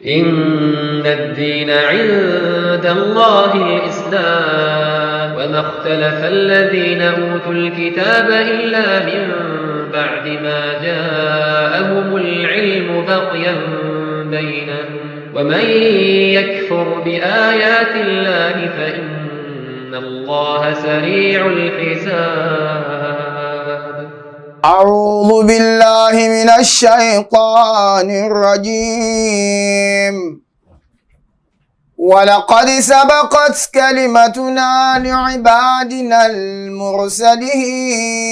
إن الدين عند الله الإسلام، وما اختلف الذين أوتوا الكتاب إلا من بعد ما جاءهم العلم بغيا بينهم، ومن يكفر بآيات الله فإن الله سريع الحساب. أعوذ بالله من الشيطان الرجيم. ولقد سبقت كلمتنا لعبادنا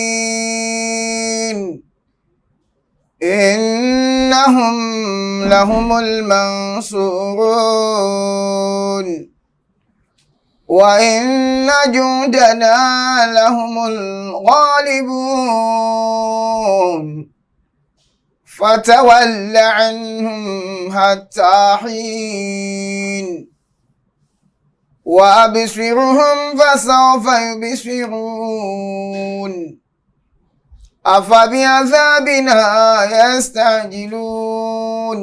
المرسلين إنهم لهم المنصورون وإن جندنا لهم الغالبون. فتول عنهم حتى حين، وأبصرهم فسوف يبصرون. أفبعذابنا يستعجلون؟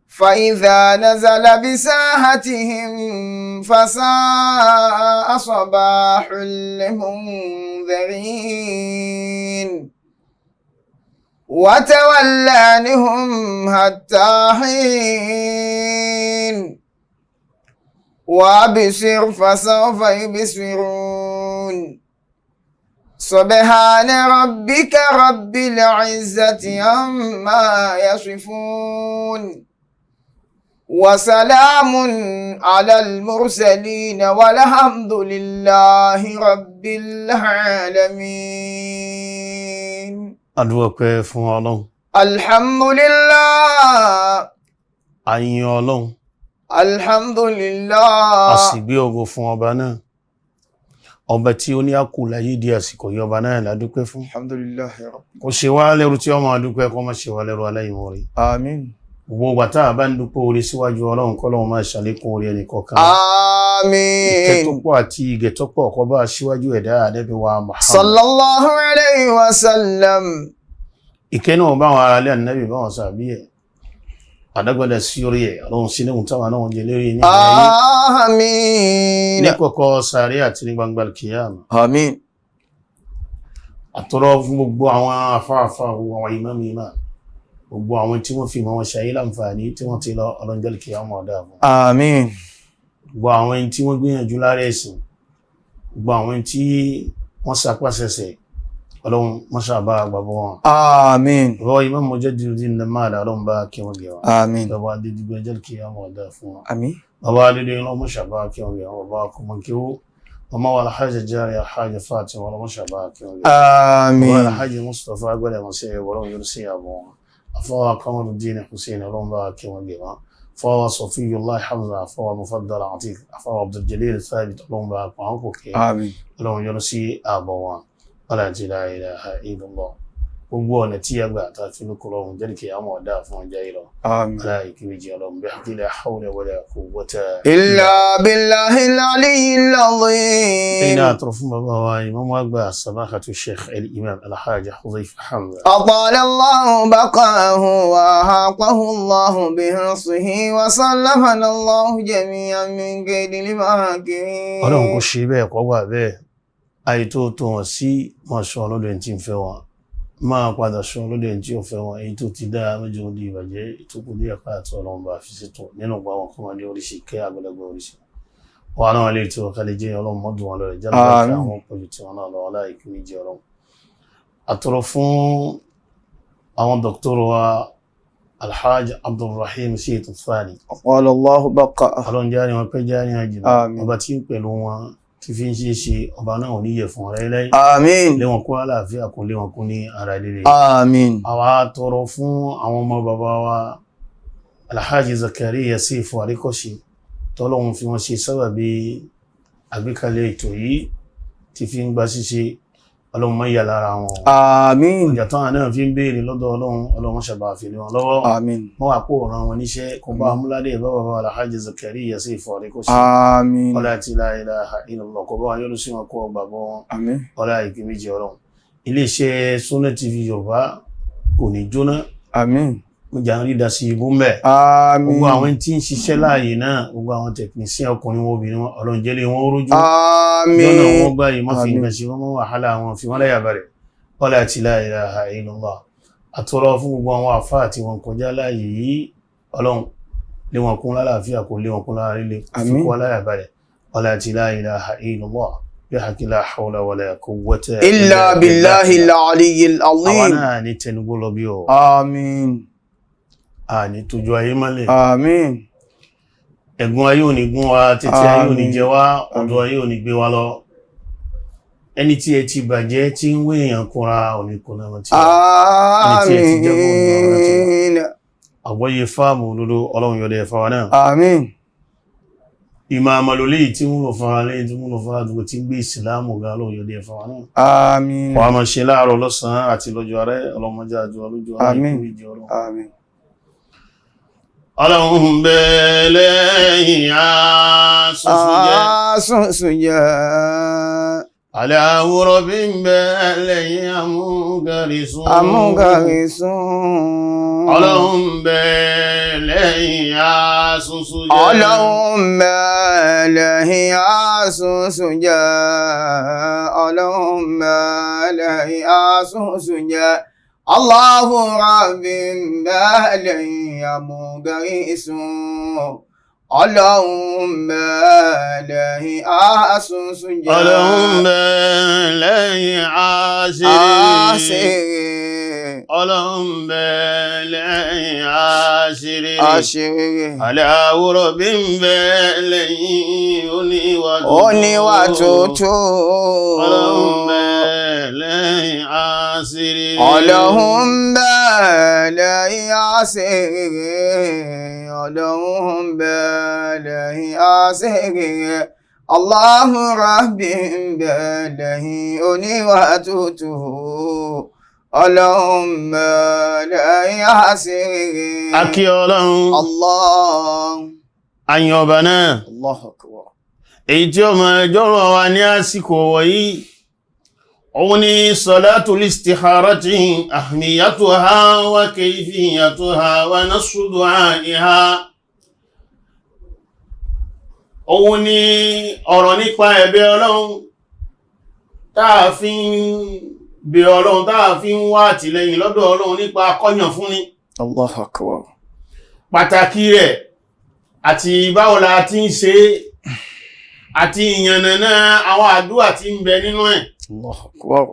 فإذا نزل بساحتهم فساء صباح المنذرين. وتول عنهم حتى حين، وأبصر فسوف يبصرون. سبحان ربك رب العزة عما يصفون، وسلام على المرسلين، والحمد لله رب العالمين. Adúpẹ́ fún Ọlọ́run. الحمد لله. A yìn Ọlọ́run. الحمد لله. A sì gbé ògo fún ọba náà, ọba tí ó ní àkù láyé di àsìkò yìí. Ọba náà la dúpẹ́ fún. Alhamdulillah rabbi. Kò ṣe wá lẹ́rú tí ó máa dúpẹ́, kó má ṣe wá lẹ́rú aláìmoore. Àmín. Gbogbo ìgbà tá a bá ń dúpẹ́ oore síwájú Ọlọ́run, kọ́lọ́run máa ṣàlékún oore ẹnì kọ̀ọ̀kan. Ìkẹ́ tó Àmín. pọ̀ àti ìgẹ̀ tó pọ̀ kó bá síwájú ẹ̀dá, Ànábì wa Muhammad. Sallallahu alayhi wa sallam. Ìkẹ́ náà bá wọn aráalé Ànábì, bá wọn sàbí ẹ̀, àdágbọ́dẹ̀ sí orí ẹ̀. Ọlọ́run sí ní ohun táwọn náà jẹ lérí ní ayé, Àmín. ní kọ̀kọ̀ sàárè àti ní gbangba kìyàmù. Àmín. Àtọrọ fún gbogbo àwọn afáàfáà, gbogbo àwọn ìmáàmù ìmáà, gbogbo àwọn tí wọ́n fi mọ́ wọn ṣayé láǹfààní, tí wọ́n ti lọ, ọlọ́njẹ́ kìyàmù ọ̀dà fún Àmín. gbogbo àwọn ẹni tí wọ́n gbìyànjú lára ẹ̀sìn, gbogbo àwọn ẹni tí wọ́n sapásẹsẹ̀. Ọlọ́run mọ́ṣábà gbàgbọ́ wọn. Àmín. Bàbá Imam Mujaddiduddin Namala, ọlọ́run bá kí wọ́n gẹ̀ wọ́n. Àmín. Bàbá Adédìgbò, ẹjẹ́ kìyàmù ọ̀dà fún wọn. Àmín. Bàbá Adédè, ọlọ́run mọ́ṣábà kí wọ́n gẹ̀ wọ́n. Bàbá Kọmọkéwó, màmá wa Alhaja Jari, Alhaja Fatima, ọlọ́run mọ́ṣábà kí wọ́n gẹ̀ wọ́n. Àmín. Bàbá Alhaji Mustapha agbẹ́rẹ́ mọ̀sẹ́, ọlọ́run yóò sí àbọ̀ wọn. Afọwọ́ Kamaruddin Hussein, ọlọ́run bá kí wọ́n gẹ̀ wọ́n. Fọwọ́ Sọfiyullah Hamza, afọwọ́ Mufaddal Atik, afọwọ́ Abdul Thabit, ọlọ́run bá pa àwọn kò kẹ́. Àmín. Ọlọ́run yọ́nú sí ààbọ̀ wọn. Ọlá la ilaha illallah. Gbogbo ọ̀nà tí a gbà tá a fi lóko lọ́run jẹ́ kí àwọn ọ̀dà fún ọjà yìí lọ. Àmín. Aláìkí méjì ọlọ́run bí la hawla wala quwwata إلا بالله العلي العظيم. Ẹ̀yin náà tọrọ fún bàbá wa ìmáàmù àgbà, Samahatu Sheikh al-Imam Alhaji Hudhayfa Hamza. أطال الله بقاءه وأحاطه الله بحرصه وسلمنا الله جميعا من كيد الماكرين. Ọlọ́run kò ṣe bẹ́ẹ̀, kọ́ gbà bẹ́ẹ̀. Àìtó tó wọn sí, máa sọ ọlọ́dọ̀ ẹni tí ń fẹ́ wọn, máa padà sọ ọlọ́dọ̀ ẹni tí ò fẹ́ wọn. Èyí tó ti dáa mẹ́jọ ní ìbàjẹ́ ìtókù ní ẹ̀ka àti ọlọ́run bá fi ṣètò nínú ìgbà wọn kọ́ máa ní oríṣi kẹ́ àgbẹ̀lẹ̀gbẹ̀ oríṣi wọn náà lè tó kálẹ̀ jẹ́. Ọlọ́run mọ́dún wọn lọ́rẹ̀ jáde Àmín. Àwọn pọ̀jù tí wọn náà lọ aláìkú méjì. Ọlọ́run àtọrọ fún àwọn dọ́kítọ́rù wa, Alhaji Abdulrahim Shitu Thani. أطال الله بقاءه. Ọlọ́run jáde wọn pẹ́, jáde wọn jìnnà. Àmín. Ọba tí ń pẹ̀lú wọn tí fi ń ṣe é ṣe, ọba náà ò ní yẹ fún ọ̀rẹ́ lẹ́yìn. Àmín. Lé wọn kó àlàáfíà kún, lé wọn kún ní ara líle. Àmín. Àwa tọrọ fún àwọn ọmọ bàbá wa, Alhaji Zakariya Sefu Àríkọ́ṣe, tọ́lọ́hun fi wọ́n ṣe sábàbí àgbékalẹ̀ ètò yìí tí fi ń gba ṣíṣe. Ọlọ́run má yà lára wọn. Àmín. Ọjà táwọn náà fi ń béèrè lọ́dọ̀ Ọlọ́run, Ọlọ́run ṣàbà fi lé wọn lọ́wọ́. Àmín. Wọ́n wà kó ràn wọn níṣẹ́, kó bá amúládé bá bàbá Alhaji Zakariya Sefu Àríkọ́ṣe. Àmín. Ọlá àti la ilaha illallah, kó bá wọn yọ́nú sí wọn, kó gbàgbọ́ wọn. Àmín. Ọlá ìpín méjì Ọlọ́run. Iléeṣẹ́ Sunna TV Yorùbá kò ní jóná. Àmín. Mọ́jà ń rí dasí ibú mẹ́. Àmín. Gbogbo àwọn tí ń ṣiṣẹ́ láàyè náà, gbogbo àwọn tẹkinísíàn ọkùnrin wọn, obìnrin wọn, Ọlọ́run jẹ́ lé wọn rójú. Àmín. Lọ́nà wọn gbá yìí, má fi Àmín. nǹkan ṣe wọ́n, mọ́ wàhálà wọn, fi wọ́n láyà balẹ̀. Wala ti la ilaha illallah. Àtọrọ fún gbogbo àwọn àfáà tí wọ́n kọjá láàyè yìí, Ọlọ́run lé wọn kún lálàáfíà, kò lé wọn kún lára líle, fi Àmín. kún láyà balẹ̀. Wala ti la ilaha illallah. Bí haqqi la hawla wala quwwata Illa billahi al-aliyyil Àwa azim. náà ní tẹnugbó lọ bí ọ̀. Àmín. Àní tójú ayé mọ́lẹ̀. Àmín. Ẹ̀gún ayé ò ní gún wa, títí ayé ò ní Àmín. jẹ wá, ọ̀dọ̀ ayé ò ní gbé wa lọ. Ẹni tí ẹ ti bàjẹ́ tí ń wé èèyàn kúnra òní kúnra wọn tí wá. Ẹni tí ẹ ti jẹ́ kó ń lọ ọ̀rọ̀ tí wá. Àmín. Àgbọ́yé fáàmù òdodo, Ọlọ́run yọ̀dẹ̀ ẹ̀fà wa náà. Àmín. Ìmọ̀ àmàlòlé yìí tí ń wúlò fún ara lẹ́yìn tí ń wúlò fún àdúgbò tí ń gbé ìsìláàmù ga, Ọlọ́run yọ̀dẹ̀ ẹ̀fà wa náà. Àmín. Wàá máa ṣe láàárọ̀, lọ́sàn-án àti lọ́jọ́ arẹ́, ọlọ́mọdé àjọ lójú ọlọ́run Àmín. ìkú ìjọ Ọlọ́run. Àmín. Ọlọ́run bẹ lẹ́yìn asúnsún jẹ́. Asúnsún jẹ́. Àlẹ́ àwòrán bí ń bẹ lẹ́yìn amúgarisún. Amúgarisún. Ọlọ́run bẹ lẹ́yìn asúnsún jẹ́. Ọlọ́run bẹ lẹ́yìn asúnsún jẹ́. Ọlọ́run bẹ lẹ́yìn asúnsún jẹ́. Allahu Rabbi ń bẹ lẹ́yìn amúgarisún. Ọlọ́run bẹ lẹ́yìn asúnsún jẹ́. Ọlọ́run bẹ lẹ́yìn àṣírí. Àṣírí. Ọlọ́run bẹ lẹ́yìn àṣírí. Àṣírí. Àlẹ́ àwòrán bí ń bẹ lẹ́yìn oníwà tútù. Oníwà tútù. Ọlọ́run bẹ lẹ́yìn àṣírí. Ọlọ́run bẹ lẹ́yìn àṣírí. Ọlọ́run bẹ lẹ́yìn àṣírí. Allahu Rabbi ń bẹ lẹ́yìn oníwà tútù. Ọlọ́run bẹ lẹ́yìn àṣírí. Akí Ọlọ́run, Allah. àyìn ọba náà. Allahu akbar. Èyí tí ó máa jọ́rọ̀ wa ní àsìkò wọ̀nyí, òun ni salatul istikharati, ahmiyatuha wa kayfiyatuha wa nassu du'aiha. Òun ni ọ̀rọ̀ nípa ẹ̀bẹ̀ Ọlọ́run táà fi ń bẹ̀ Ọlọ́run, táà fi ń wá àtìlẹ́yìn lọ́dọ̀ Ọlọ́run nípa akọ́yàn fúnni, Allahu akbar. pàtàkì rẹ̀ àti báwo la ti ń ṣe é, àti ìyànnàná àwọn àdúrà tí ń bẹ nínú ẹ̀. Allahu akbar.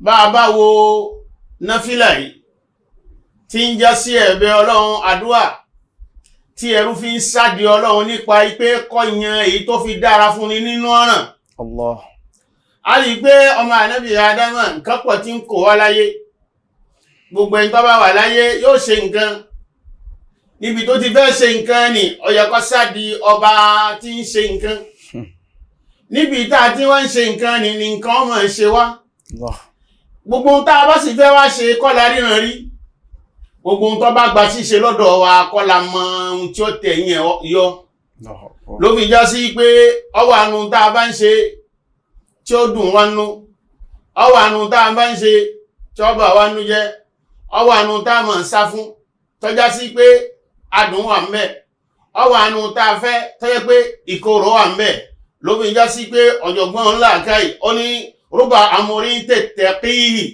Bá a bá wo náfìlà yìí tí ń já sí ẹ̀bẹ̀ Ọlọ́run, àdúrà tí ẹrú fi ń sádi Ọlọ́run nípa ipé kọ́yan èyí tó fi dára fún ni nínú ọ̀ràn. Allah. A rí i pé ọmọ ànábì Ádámà, nǹkan pọ̀ tí ń kó wá láyé. Gbogbo ẹni tó bá wà láyé yóò ṣe nǹkan. Níbi tó ti fẹ́ ṣe nǹkan ni ó yẹ kó sádi ọba tí ń ṣe nǹkan. Níbi tá a ti wá ń ṣe nǹkan ni ni nǹkan ọmọ ń ṣe wá. Allah. Gbogbo ohun tá a bá sì fẹ́ wá ṣe kọ́ la ríran rí. Gbogbo ohun tó bá gba ṣíṣe lọ́dọ̀ wa kọ́ la mọ ohun tí ó tẹ̀yìn ẹ̀ yọ. Allahu akbar. Ló fi já sí pé ọwọ́ àánú tá a bá ń ṣe tí ó dùn wá nú, ọwọ́ àánú tá a bá ń ṣe tí ó bà wá nú jẹ́, ọwọ́ àánú tá a mọ̀ ń sá fún tọ́já sí pé adùn wà ńbẹ̀, ọwọ́ àánú tá a fẹ́ tọ́jẹ́ pé ìkorò wà ńbẹ̀. Ló fi já sí pé ọ̀jọ̀gbọ́n ńlá káyì ó ní rúbà amórí tẹ̀tẹ̀ kíhì,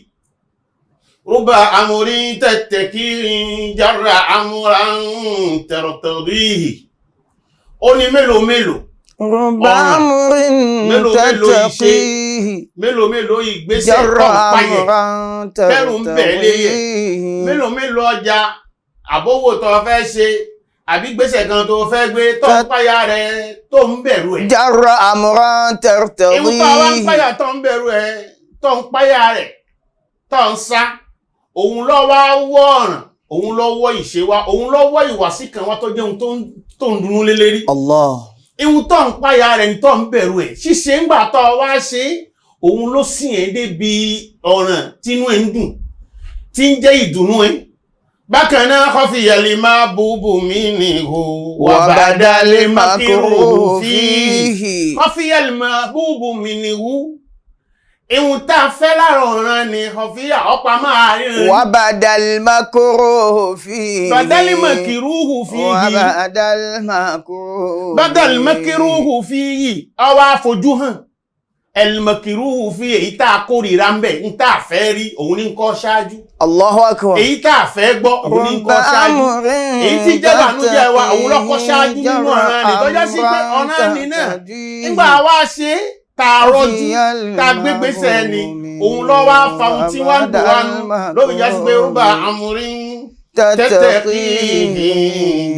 rúbà amórí tẹ̀tẹ̀ kíhì jára amúra ń tẹ̀rọ̀tẹ̀ríhì. Ó ní mélòó mélòó Rúbà ọ̀ràn, amúrin mélòó mélòó iṣẹ́, tẹ̀tẹ̀kì. mélòó mélòó ìgbésẹ̀ tó Jarra ń payẹ̀ amúran tẹ́rù ń bẹ̀ léyẹ̀, tẹ̀tẹ̀kì. mélòó mélòó ọjà àbówò tó fẹ́ ṣe àbí gbésẹ̀ kan tó fẹ́ gbé tó ń páyà rẹ̀, tó ń bẹ̀rù ẹ̀. Jarra amúran Ìwú tó wá ń tẹ̀tẹ̀kì. páyà, tó ń bẹ̀rù ẹ̀, tó ń páyà rẹ̀, tó ń sá, òun ló wá wọ́ ọ̀ràn, òun ló wọ́ ìṣe wa, òun ló wọ́ ìwàsí kan wá tó jẹ́ ohun tó ń dunú lé lérí. Allah. Ihun tó ń páyà rẹ̀ ní tó ń bẹ̀rù ẹ̀ ṣíṣe ńgbà tó wá ṣe, òun ló sìn ẹ́ débi ọ̀ràn tínú ẹ̀ ń dùn, tí ń jẹ́ ìdùnnú ẹ̀. Bákan náà, khafiya lè má búbù mí nìhó wà bàdá lè má kírun fíhì. fihi. Khafiya lè má búbù mí nìhó, Ihun tá a fẹ́ lára ọ̀ràn ni ọ̀fíà ọ̀pá máa ríran. وبدا المكروه فيه Badal makiruhu fihi. وبدا المكروه Badal makiruhu fihi. Ọwọ́ àfojú hàn. El makiruhu fihi èyí tá a kórìíra ń bẹ̀ ń tá a fẹ́ rí òun ní ń kọ́ ṣáájú. الله أكبر. Èyí tá a fẹ́ gbọ́ òun ní ń kọ́ ṣáájú. Èyí tí jẹ́ ìbànújẹ́ wa òun lọ́kọ́ ṣáájú nínú ọ̀ràn ni tọ́já sí pé ọ̀ràn ni náà. Nígbà wá ṣe é, tá a rọ́jú tá a gbégbèsè ni òun lọ́ wá fa ohun tí wọ́n ń dùn wá nù lóbi já sí pé rúbà amúrin tẹ́tẹ́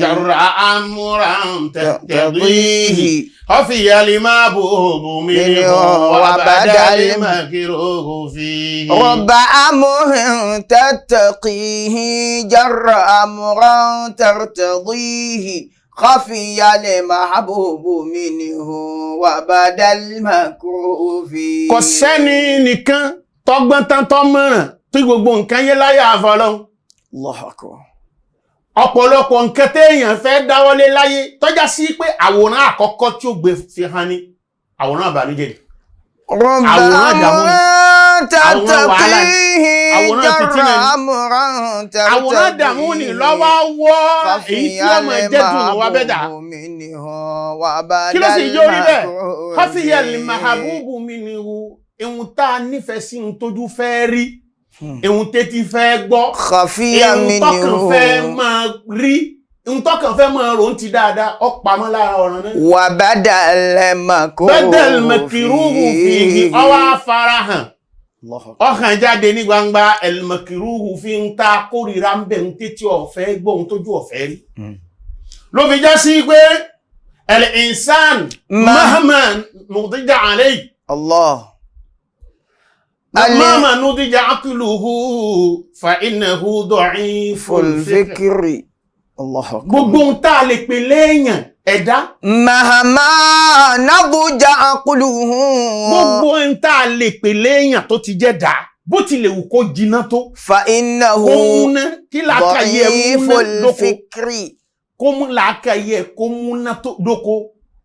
jàrá amúran tẹ́tẹ́ ọ̀fìyàlì máa bò bò mí ní wà bá dálé máa kiri òhò fi. رب أمر تتقيه جر أمرا ترتضيه خفي المحبوب منه وبدا المكروه فيه. Kò sẹ́ni nìkan tọgbọ́n tán tọ́mọ̀ràn tí gbogbo nǹkan yé láyà àfọlọ́hún. الله أكبر. Ọ̀pọ̀lọpọ̀ nǹkan téèyàn fẹ́ dáwọ́lé láyé tọ́já sí pé àwòrán àkọ́kọ́ tí ó gbé fi hàn ní àwòrán àbànújẹ́ ni. رب Àwòrán àdàmú ni. أمر Àwòrán wàhálà ni. تتقيه Àwòrán جر fìtínà ni. أمرا Àwòrán àdàmú ni lọ́wọ́ wọ́ èyí tí ó máa jẹ́ dùn wá bẹ́dà. Kí ló sì jó rí bẹ́ẹ̀? Kọ́fíyà lè mahabubu mi ni wo ihun tá a nífẹ̀ẹ́ sí ihun tójú fẹ́ rí, ihun tétí fẹ́ gbọ́, خفي ihun tọkàn fẹ́ منه máa rí, ihun tọkàn fẹ́ máa rò ń ti dáadáa, ó pamọ́ lára ọ̀ràn náà. وبدا المكروه Badal makiruhu fihi ọwọ́ afárahàn. الله أكبر. Ọkàn jáde ní gbangba ẹlmọ̀kìrúhù fi ń ta kórìíra ń bẹ̀ ń tètè ọ̀fẹ́ gbóhun tójú ọ̀fẹ́ rí. Ló fi já sí pé el-insan mahma nudija alayhi الله mahma nudija aqluhu fa innahu da'iful fikr. الفكر الله أكبر. Gbogbo ohun tá a lè pè léèyàn ẹ̀dá, مهما نضج عقله gbogbo ohun tá a lè pè léèyàn tó ti jẹ́ dá bó tilẹ̀ wù kó jiná tó فإنه kó múná kí làákàyè ẹ̀ ضعيف múná dóko. الفكر. Kó mú làákàyè kó múná tó dóko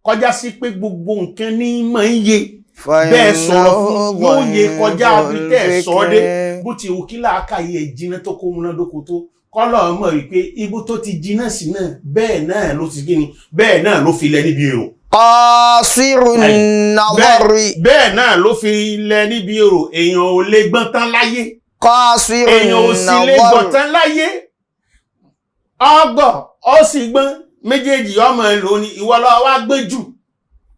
kọjá sí pé gbogbo nǹkan ní máa ń yé bẹ́ẹ̀ sọ̀rọ̀ fún yóò yé kọjá bí tẹ́ ẹ̀ sọ dé. Bó ti wù kí làákàyè jiná tó kó múná dóko tó kọ́lọ̀ mọ̀ wípé ibo tó ti jiná sí náà bẹ́ẹ̀ náà ló ti gíni bẹ́ẹ̀ náà ló fi lẹ níbi èrò. قاصر النظر. Bẹ́ẹ̀ náà ló fi lẹ níbi èrò. Èèyàn ò lè gbọ́n tán láyé, قاصر èèyàn ò sì lè gbọ́n النظر. tán láyé. Ọgọ̀ ó sì gbọ́n méjèèjì ọmọ ẹ̀ lóní ìwọ lọ wá gbé jù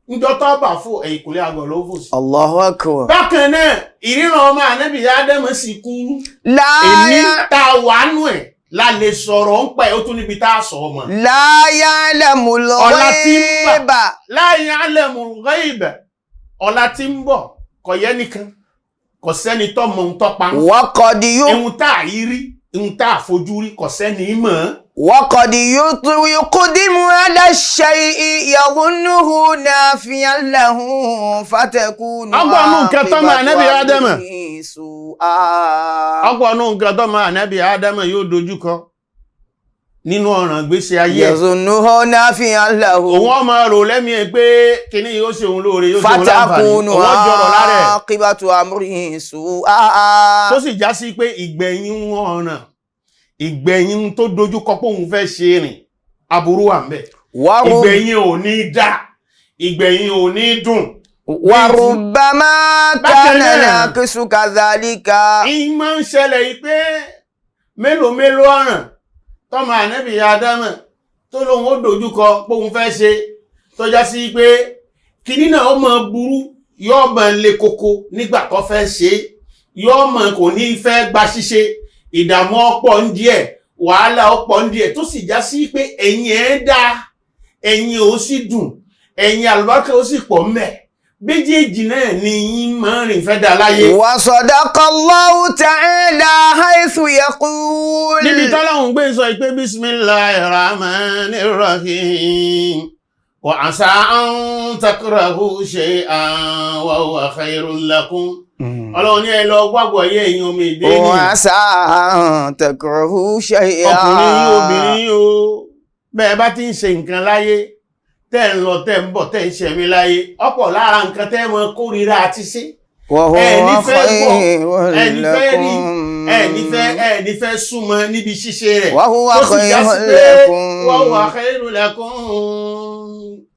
níjọ́ tó bà fò ẹ̀yìnkùlé àgọ̀ ló fò sí. الله أكبر. Bákan náà ìríran ọmọ ànábì Ádámù sì kúrú. لا Èmi tá a wà nù ẹ̀ la lè sọ̀rọ̀ ń pẹ́ ó tún níbi tá a sọ ọmọ. لا يعلم Ọlá tí ń bà. الغيب. La ya'lamu al-ghayb ọ̀la tí ń bọ̀ kò yẹ nìkan kò sẹ́ni tó mọ ohun tó pa وقد ihun tá a yí rí ihun tá a fojú rí kò sẹ́ni mọ̀ ọ́n. وقد يقدم على الشيء يظنه نافيا له فتكون Ọgbọ́n nù nǹkan tọ́mọ عاقبة Ànábì Ádámù. أمره سوءا. Ọ̀pọ̀ nù nǹkan tó máa Ànábì Ádámù yóò dojú kọ nínú ọ̀ràn gbèsè ayé ẹ̀. يظنه نافيا له Òun ọmọ rò lẹ́mìí ẹ̀ pé kíní yóò ṣe òun lóore yóò ṣe òun láǹfààní فتكون òun jọrọ̀ lára ẹ̀ عاقبة أمره سوءا. tó sì já sí pé ìgbẹ̀yìn ọ̀ràn ìgbẹ̀yìn tó dojú kọ pé òun fẹ́ ṣe rìn aburú wà ń bẹ̀. ورب Ìgbẹ̀yìn ò ní dá ìgbẹ̀yìn ò ní dùn. وربما Bákan كان náà. العكس كذلك. Ìyí máa ń ṣẹlẹ̀ yìí pé mélòó mélòó ọ̀ràn tọ́mọ ànábì Ádámù tó lóun ó dojú kọ pé òun fẹ́ ṣe tó já sí pé kinní náà ó máa burú yóò máa le koko nígbà tó fẹ́ ṣe é, yóò máa kò ní fẹ́ gba ṣíṣe ìdààmú ọ̀pọ̀ ń díẹ̀ wàhálà ọ̀pọ̀ ń díẹ̀ tó sì já sí pé ẹ̀yìn ẹ̀ dá ẹ̀yìn ò sì dùn ẹ̀yìn àlùbáríkà ó sì pọ̀ mẹ́ méjèèjì náà ni yín máa ń rìn fẹ́ dá láyé. وصدق الله تعالى حيث يقول Níbi tọ́lọ́hun gbé sọ pé bismillahir rahmanir rahim wa asa an takrahu shay'an wa huwa khairul lakum. Ọlọ́run ní ẹ lọ gbàgbọ́ yé ẹ̀yin ọmọ èdè ènìyàn. وعسى أن تكرهوا شيئا. Ọkùnrin yín obìnrin yín o bẹ́ẹ̀ bá ti ń ṣe nǹkan láyé tẹ́ ń lọ tẹ́ ń bọ̀ tẹ́ ń ṣẹ̀mí láyé ọ̀pọ̀ lára nǹkan tẹ́ mọ kórìíra àti ṣe وهو Ẹ ní fẹ́ gbọ́, خير ẹ ní fẹ́ rí, لكم ẹ ní fẹ́ ẹ ní fẹ́ súnmọ́ níbi ṣíṣe rẹ̀. وهو Tó sì já خير sí pé لكم wa huwa khairun lakum,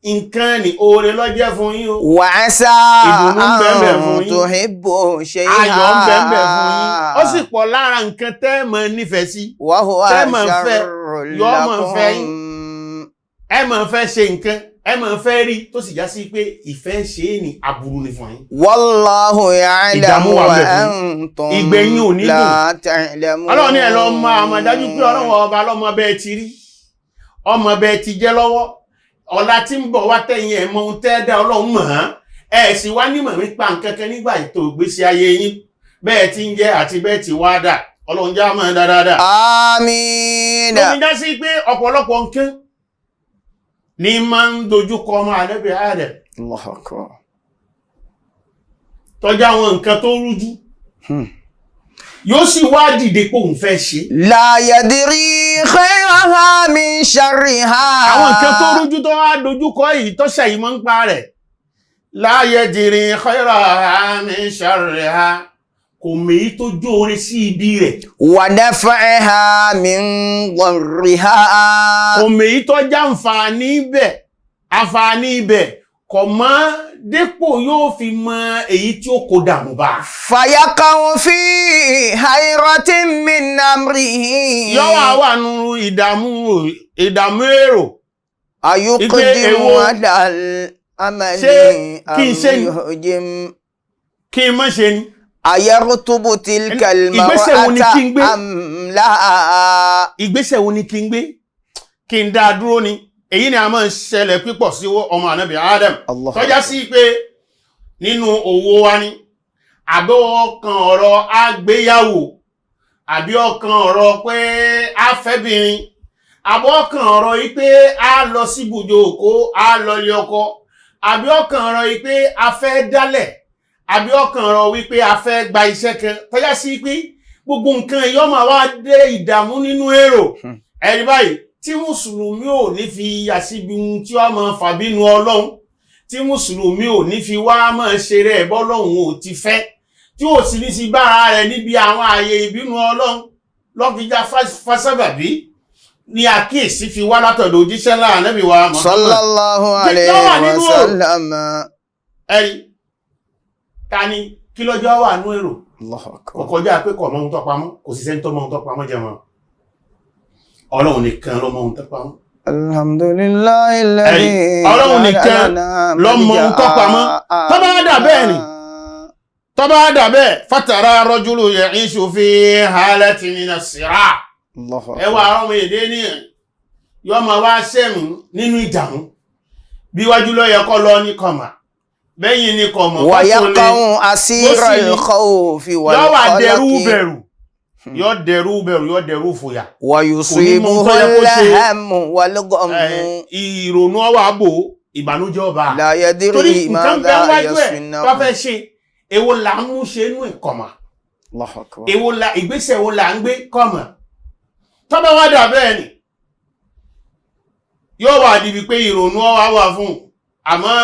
nǹkan ní oore ló jẹ́ fún yín o. وعسى Ìdùnnú ń bẹ ńbẹ̀ fún أن yín. تحبوا شيئا Ayọ̀ ń bẹ ńbẹ̀ fún yín. Ó sì pọ̀ lára nǹkan tẹ́ ẹ máa nífẹ̀ẹ́ sí. وهو Tẹ́ máa fẹ́, شر yọ́ máa fẹ́ yín. لكم Ẹ máa fẹ́ ṣe nǹkan, ẹ máa fẹ́ rí, tó sì já sí pé ìfẹ́ ṣe é ní aburú ni fún yín. والله يعلم Ìdààmú wà ńbẹ̀ fún yín. وأنتم Ìgbẹ̀yìn ò ní dùn. لا تعلمون Ọlọ́run ní ẹ lọ mọ àmọ̀ dájú pé Ọlọ́run ọba lọ́mọ bẹ́ẹ̀ ti rí, ọmọ bẹ́ẹ̀ ti jẹ́ lọ́wọ́, ọ̀la tí ń bọ̀ wá tẹ̀yìn ẹ̀ mọ ohun tẹ́ dá Ọlọ́run mọ̀ ọ́n. Ẹ sì wá nímọ̀ nípa nǹkan kan nígbà ètò ìgbésí ayé yín, bẹ́ẹ̀ ti ń jẹ́ àti bẹ́ẹ̀ ti wá dà. Ọlọ́run já mọ́ dáadáa. آمين Lómi já sí pé ọ̀pọ̀lọpọ̀ nǹkan ní máa ń dojúkọ ọmọ àdẹ́bẹ̀ àdẹ̀ الله أكبر tọ́jú àwọn nǹkan tó rújú. Yóò sì wá dìde pé òun fẹ́ ṣe. لا يدري خيرها من شرها Àwọn nǹkan tó rújú tó wá dojúkọ yìí tó ṣàyí mọ́ ń pa rẹ̀. La yadri khayraha min sharriha, kò mèyí tó jó orin sí ibi rẹ̀. ونفعها من ضرها Kò mèyí tó jàǹfààní ibẹ̀, àǹfààní ibẹ̀ kò mọ́ dépò yóò fi mọ èyí tí ó kó dààmú bá. فيقع في حيرة من أمره Yóò wá wà nínú ìdààmú ìdààmú èrò. أيقدم èwo- على الأمل Ṣé kí n أم ṣe ni? يهجم Kí n má ṣe ni. أيرتب تلك Ìgbésẹ̀ wo ni المرأة kí n gbé? أم لا Ìgbésẹ̀ wo ni kí n gbé? Kí n dá a dúró ni. Èyí ni a máa ń ṣẹlẹ̀ pípọ̀ sí ọmọ ànábì Adam. الله Tọ́já sí pé nínú òwò wa ni, àbí ọkàn ọ̀rọ̀ àgbéyàwó, àbí ọkàn ọ̀rọ̀ pé a fẹ́bìnrin, àbí ọkàn ọ̀rọ̀ yìí pé a lọ sí ibùdó òkó, a lọ ilé ọkọ, àbí ọkàn ọ̀rọ̀ yìí pé a fẹ́ dálẹ̀, àbí ọkàn ọ̀rọ̀ wípé a fẹ́ gba iṣẹ́ kan. Tọ́já sí pé gbogbo nǹkan yóò máa wá dé ìdààmú nínú èrò. Ẹ̀rí báyìí tí mùsùlùmí ò ní fi yà síbi ohun tí wọ́n máa fàbínú Ọlọ́run, tí mùsùlùmí ò ní fi wá máa ṣeré ẹ̀ bọ́lọ́hun ò ti fẹ́, tí ò sì ní sí bára rẹ̀ níbi àwọn ààyè ìbínú Ọlọ́run lọ́fíjà fásábàbí ni àkíyèsí fi wá látọ̀dọ̀ òjíṣẹ́ ńlá Ànábì wa Muhammad. صلى الله عليه Jẹ́ wà nínú ọ̀rọ̀. وسلم Ẹ̀rí ta ni kí lọ́jọ́ wà nú èrò? الله Kò أكبر kọjá pé kò mọ ohun tó pamọ́, kò sì sẹ́ni tó mọ ohun tó pamọ́ jẹ wọn. Ọlọ́run nìkan ló mọ ohun tó pamọ́. الحمد لله الذي Ọlọ́run nìkan ló mọ ohun tó pamọ́. Tó bá dà bẹ́ẹ̀ ni. Tó bá dà bẹ́ẹ̀, fatara rajulu ya'ishu fi halatin mina siraa. الله Ẹ wá ọmọ èdè ní yọ máa wá sẹ́mi nínú ìdààmú. Bí wájú ló yẹ kó lọ ní kọ̀mà, bẹ́yìn ní kọ̀mọ̀, ويقع أسير Bó sì ní- الخوف yọ wà dẹrú والقلق bẹ̀rù, yọ dẹrú bẹ̀rù, yọ dẹrú fòyà. ويصيبه Kò ní mọ ohun tó yẹ kó ṣe. الهم والغم Ìrònú ọwọ́ àbò, ìbànújẹ́ ọba. لا Torí يدري nǹkan bẹ́ẹ̀ ماذا wájú ẹ̀ tó fẹ́ يصنع ṣe, èwo là ń mú ṣe inú ìkọ̀mà? الله أكبر Èwo la ìgbésẹ̀ wo là ń gbé kọ̀mà? Tọ́ba wá dà bẹ́ẹ̀ ni yóò wà níbi pé ìrònú ọwà wà fún un. Àmọ́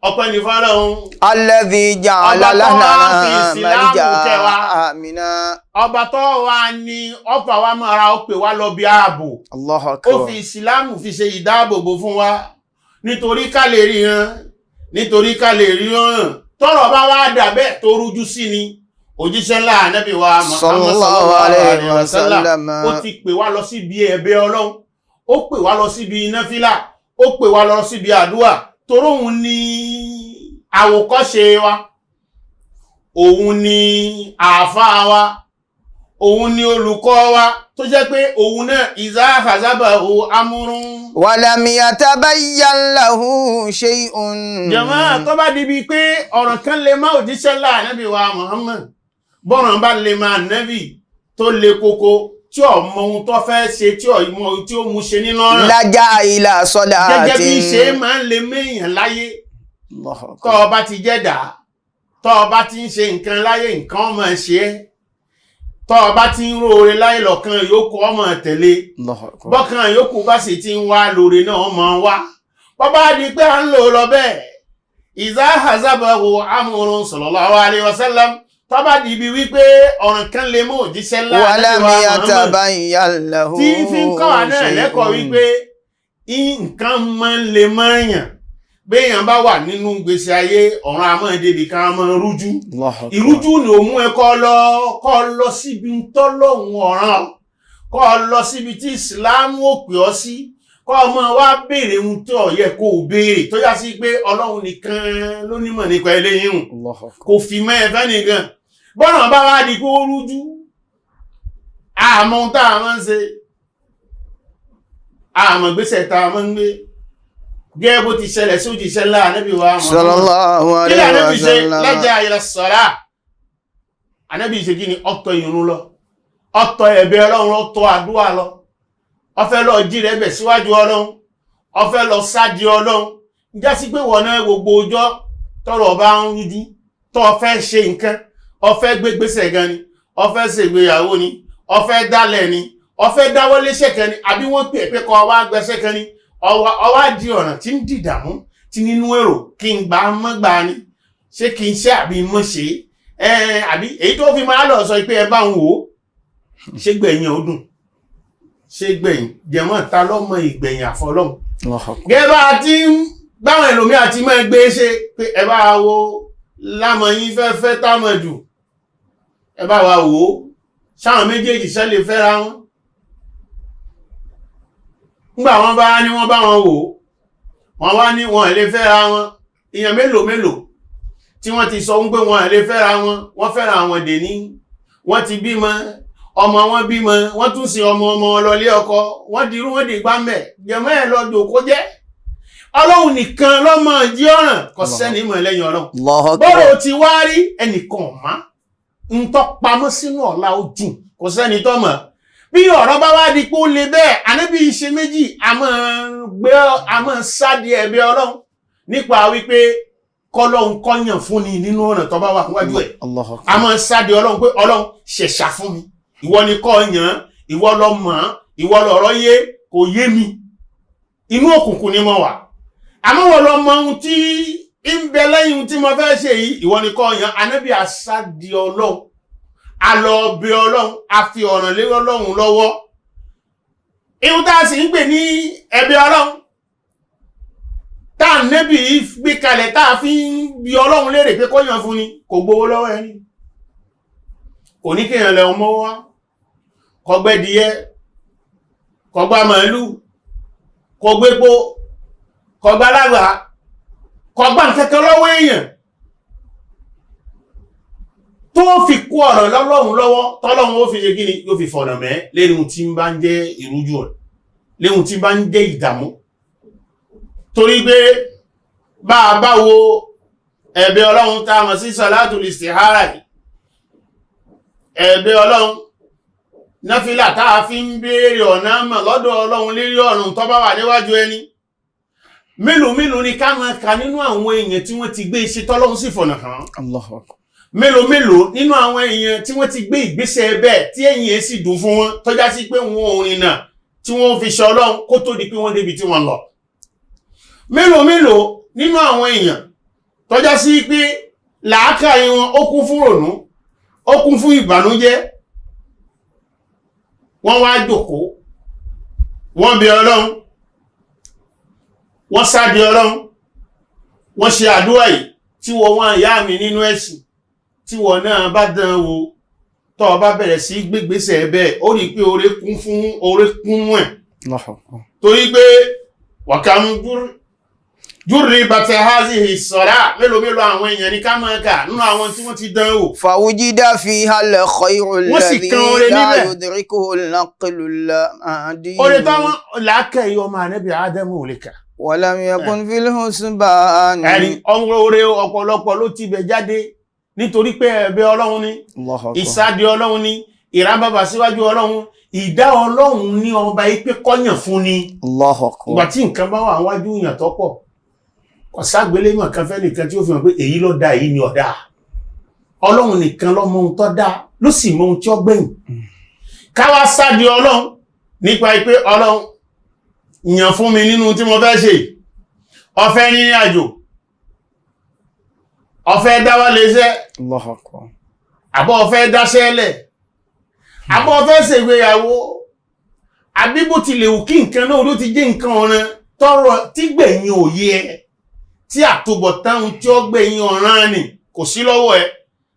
ọpẹ́ ní fọ́lọ́hun الذي جعل Ọba tó لنا wá fi Ìsìláàmù ملجأ kẹ́ wa. آمنا Ọba tó wà ní ọfà wa mọ́ra, ó pè wá lọ bí ààbò. الله Ó أكبر fi ìsìláàmù fi ṣe ìdáàbòbò fún wa nítorí ká lè ríran, nítorí ká lè ríran. Tọ́rọ̀ bá wá dà bẹ́ẹ̀ tó rújú sí ni, òjíṣẹ́ ńlá Ànábì wa Muhammad صلى الله عليه وسلم ó ti pè wá lọ síbi ẹ̀bẹ̀ Ọlọ́run, ó pè wá lọ síbi náfílà, ó pè wá lọ síbi àdúà, toróhun ni àwòkọ́ṣe wa, òun ni àáfàá wa, òun ni olùkọ́ wa, tó jẹ́ pé òun náà ìzá àhàzábà o amúrún. ولم يتبين له شيء Jàmáà, tó bá di bíi pé ọ̀rọ̀ kan lè má òjíṣẹ́ ńlá Ànábì wa Muhammad, bọ́ràn bá lè máa nẹ́bì tó le koko, tí ò mọ ohun tó fẹ́ ṣe, tí ò mọ ohun tí ó mú ṣe nínú ọ̀ràn. لجأ إلى صلاة Gẹ́gẹ́ bí ṣe máa ń lè méèyàn láyé, الله tọ́ أكبر ọ bá ti jẹ́ dà, tọ́ ọ bá ti ń ṣe nǹkan láyé, nǹkan ọmọ ṣe é. Tọ́ ọ bá ti ń róore láyé, lọ́kàn yòókù ọmọ tẹ̀lé. الله أكبر Bọ́kàn yòókù bá sì ti ń wá lóore náà ọmọ wá. Bọ́bá di pé à ń lò lọ bẹ́ẹ̀, Ìzá hazabahu amrun sallallahu alaihi wasallam, tó bá di ibi wípé ọ̀ràn kan lè mú òjíṣẹ́ ńlá ولم Ànábì wa Muhammad, يتبين له tí fi ń kọ́ wa náà شيء. lẹ́kọ̀ọ́ wípé nǹkan máa ń lè máa yàn, béèyàn bá wà nínú gbèsè ayé, ọ̀ràn àmọ́ débi kan á máa rújú. الله أكبر. Ìrújú ni ò mú ẹ kọ́ lọ síbi tọ́lọ́hun ọ̀ràn, kọ́ lọ síbi tí ìsìláàmù ò pè ọ́ sí, kọ́ ọmọ wa béèrè ohun tó yẹ kó o béèrè, tó yá sí pé Ọlọ́run nìkan ló nímọ̀ nípa eléyìí hùn. الله أكبر. Kò fi mọ́ ẹ̀fẹ́ nìkan bọ́nà bá wá di kó rújú, àmọ́ ohun tá a máa ń ṣe, àmọ́ gbèsè tá a máa ń gbé, gẹ́gẹ́ bó ti ṣẹlẹ̀ sí òjíṣẹ́ ńlá Ànábì wa Muhammad. صلى الله Kí ni عليه Ànábì ṣe? وسلم. Lẹ́jà ila sọ̀rá, Ànábì ṣe kí ni? Ọ̀tọ̀ ìrun lọ, ọ̀tọ̀ ẹ̀bẹ̀ Ọlọ́run, ọ̀tọ̀ àdúrà lọ, ó fẹ́ lọ jí rẹ̀ bẹ̀ síwájú Ọlọ́run, ó fẹ́ lọ sádi Ọlọ́run. Já sí pé wọ̀nà gbogbo ọjọ́ tọ́rọ̀ bá ń rújú, tó o fẹ́ ṣe nǹkan, o fẹ́ gbégbésẹ̀ gan ni, o fẹ́ ṣègbéyàwó ni, o fẹ́ dálẹ̀ ni, o fẹ́ dáwọ́léṣẹ̀ kan ni, àbí wọ́n pè é pé kọ́ wá gbẹ́sẹ̀ kan ni, ọwá di ọ̀ràn tí ń dìdàmú tí nínú èrò kí n gbà mọ́ gbà ni, ṣé kí n ṣe àbí mọ́ ṣe é, àbí èyí tó fi máa lọ sọ pé ẹ bá ń wò ó, ṣé gbẹ̀yìn ó dùn, ṣé gbẹ̀yìn jẹ̀mọ́ ta lọ́mọ ìgbẹ̀yìn àfọlọ́hun. الله أكبر. Gẹ́gẹ́ bá a ti ń báwọn ẹlòmíì àti máa gbé ṣe pé ẹ bá wo lámọ̀ yín fẹ́ fẹ́ támọ̀ jù, ẹ bá wa wò ó, sáwọn méjèèjì ṣẹ́ lè fẹ́ra wọn. Nígbà wọn bá ní wọ́n bá wọn wò ó, wọ́n wá ní wọn lè fẹ́ra wọn. Èèyàn mélòó mélòó tí wọ́n ti sọ ń pé wọn lè fẹ́ra wọn, wọ́n fẹ́ra wọn dè ní, wọ́n ti bímọ, ọmọ wọn bímọ, wọ́n tún sin ọmọ ọmọ lọlé ọkọ, wọ́n dirú, wọ́n dìgbà mẹ́ jẹmọ́ ẹ̀ lọ jòkó jẹ́. Ọlọ́run nìkan lọ́mọ jí ọ̀ràn, kò sẹ́ni mọ̀ lẹ́yìn Ọlọ́run. الله أكبر. Bọ́rọ̀ ti wá rí ẹnìkan ọ̀má ń tọ́ pamọ́ sínú ọ̀la ó jìn, kò sẹ́ni tó mọ̀. Bí ọ̀rọ̀ bá wá di pé ó le bẹ́ẹ̀, Ànábì ṣe méjì, a máa gbé, a máa sádi ẹ̀bẹ̀ Ọlọ́run nípa wípé kọ́lọ́hun kọ́yàn fún ni nínú ọ̀nà tó bá wà níwájú ẹ̀. الله أكبر. A máa sádi Ọlọ́run pé Ọlọ́run ṣẹ̀ṣà fún mi, ìwọ ni kọ́ yàn, ìwọ lọ mọ̀, ìwọ lọ̀rọ̀ yé, kò yé mi, inú òkùnkùn ni mo wà, àmọ́ wọ́n lọ mọ ohun tí ń bẹ lẹ́yìn ohun tí mo fẹ́ ṣe yìí, ìwọ ni kọ́ yàn. Ànábì àsádi Ọlọ́run, a lọ bẹ Ọlọ́run, a fi ọ̀ràn lé Ọlọ́run lọ́wọ́. Ihun tá a sì ń pè ní ẹ̀bẹ̀ Ọlọ́run tá a nẹ́bì gbé kalẹ̀, tá a fi ń bi Ọlọ́run léèrè pé kó yàn fún ni, kò gbowó lọ́wọ́ ẹni, kò ní kéèyàn lẹ́wọ̀n mọ́ wá, kọgbẹ́dìyẹ, kọgbá màálù, kọgbépo, kọgbá lágbà, kọgbá nkẹ́kẹ́ lọ́wọ́ èèyàn tó fi kó ọ̀rọ̀ lọ́lọ́run lọ́wọ́, tọ́lọ́run ó fi ṣe kíni, yóò fi fọ̀nà mẹ́ léhun tí ń bá ń jẹ́ ìrújú rẹ̀, léhun tí bá ń jẹ́ ìdààmú. Torí pé bá a bá wo ẹ̀bẹ̀ Ọlọ́run tá a mọ̀ sí sàlátùl istihara yìí, ẹ̀bẹ̀ Ọlọ́run náfìlà tá a fi ń béèrè ọ̀nà mọ̀ lọ́dọ̀ Ọlọ́run lérí ọ̀run tó bá wà níwájú ẹni, mélòó mélòó ni ká máa ka nínú àwọn èèyàn tí wọ́n ti gbé iṣẹ́ tọ́lọ́run sì fọ̀nà hàn. الله أكبر. Mélòó mélòó nínú àwọn èèyàn tí wọ́n ti gbé ìgbésẹ̀ bẹ́ẹ̀ tí ẹ̀yìn ẹ̀ sì dùn fún wọn, tọ́já sí pé wọn ò rìnà tí wọ́n fi ṣe Ọlọ́run kó tó di pé wọ́n débi tí wọ́n lọ. Mélòó mélòó nínú àwọn èèyàn tọ́já sí pé làákàyè wọn ó kún fún rònú, ó kún fún ìbànújẹ́, wọ́n wá jókòó, wọ́n bẹ Ọlọ́run, wọ́n sáde Ọlọ́run, wọ́n ṣe àdúrà yìí tí wọ́n wọ́n ìyá mi nínú ẹ̀sìn, tí wọ́n náà bá dán wò, tó o bá bẹ̀rẹ̀ sí gbégbésẹ̀ bẹ́ẹ̀, ó rí i pé oore kún fún oore kún ẹ̀. الله أكبر. Torí pé wàkàmú júrì bàtẹ̀ hazihi sọ̀rá, mélòó mélòó àwọn èèyàn ní ká máa kà nínú àwọn tí wọ́n ti dán wò. فوجد فيها الخير Wọ́n sì الذي kan oore لا níbẹ̀. يدركه العقل العادي. Oore táwọn làákàyè ọmọ ànábì Ádámù ò lè kà. ولم يكن في الحسبان. Ẹ̀rí ọmọ oore ọ̀pọ̀lọpọ̀ ló ti bẹ̀ jáde nítorí pé ẹ̀bẹ̀ Ọlọ́run ni, الله أكبر. ìsádi Ọlọ́run ni, ìrábàbà síwájú Ọlọ́run, ìdá Ọlọ́run ní ọba yìí pé kọ́yàn fún ni. الله Ìgbà أكبر. tí nǹkan bá wà wájú èèyàn tó pọ̀, kò ságbélémọ̀ kan fẹ́ nìkan tí ó fi hàn pé èyí ló dáa, èyí ni ọ̀dà. Ọlọ́run nìkan ló mọ ohun tó dáa, ló sì mọ ohun tí ó gbẹ̀yìn. Káwá sádi Ọlọ́run nípa pé Ọlọ́run yàn fún mi nínú tí mo fẹ́ ṣe. Ọ̀fẹ́ rìnrìn àjò, Ọ̀fẹ́ dáwọ́ lè ṣẹ́. Allahu akbar. Àbọ̀ ọ̀fẹ́ dáṣẹ́ lẹ̀, àbọ̀ ọ̀fẹ́ ṣègbéyàwó, àbí bó ti lè wù kí nǹkan náà ló ti jẹ́ nǹkan ọ̀ràn tọrọ tí gbẹ̀yìn òye ẹ, tí àtúbọ̀tán tí ó gbẹ̀yìn ọ̀ràn ni kò sí lọ́wọ́ ẹ,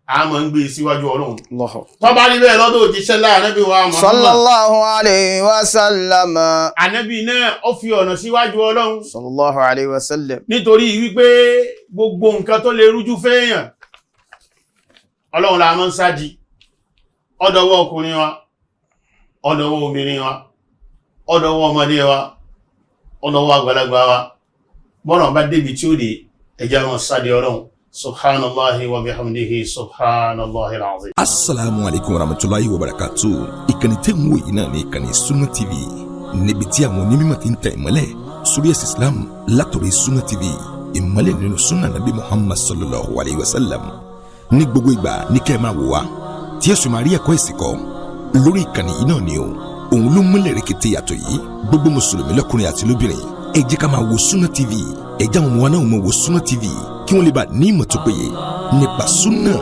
a máa ń gbé e síwájú Ọlọ́run. Allahu akbar. Tó bá rí bẹ́ẹ̀ lọ́dọ̀ òjíṣẹ́ láàárín wa Muhammad Sallallahu alayhi wa sallam. Ànábì náà ó fi ọ̀nà síwájú Ọlọ́run. Sallallahu alayhi wa sallam. Nítorí wípé gbogbo nǹkan tó lè rújú fẹ́yàn, Ọlọ́run la máa ń sádi. Ọ̀dọ̀wọ́ ọkùnrin wa, ọ̀dọ̀wọ́ obìnrin wa, ọ̀dọ̀wọ́ ọmọdé wa, ọ̀dọ̀wọ́ àgbàlagbà wa, bọ́nà bá débi tí ó dé, ẹjá wọn sádi Ọlọ́run. Subhanallahi wa bihamdihi, subhanallahi alazim. Asalaamu aleykum warahmatulahi wabarakatu. Ìkànnì tẹ́ ń wò yìí náà ní ìkànnì Sunna TV, níbi tí àwọn onímọ̀ ti ń tẹ̀ ìmọ́lẹ̀ sórí ẹ̀sìn Islam látọ̀rọ̀ Sunna TV, ìmọ́lẹ̀ nínú sunna Nabi Muhammad sallallahu alayhi wa sallam. Ní gbogbo ìgbà ní kẹ́ ẹ máa wò wá, tí ẹ sì máa rí ẹ̀kọ́ ẹ̀sìn kọ́ lórí ìkànnì yìí náà ni o. Òun ló múlẹ̀ rẹ̀kẹ̀tẹ̀ yàtọ̀ yìí. Gbogbo mùsùlùmí lọ́kùnrin àti lóbìnrin, ẹ jẹ́ ká máa wo Sunna TV. Ẹ jẹ́ àwọn ọmọ wa náà máa wo Sunna TV, kí wọ́n lè bá ní ìmọ̀ tó péye nípa sunna.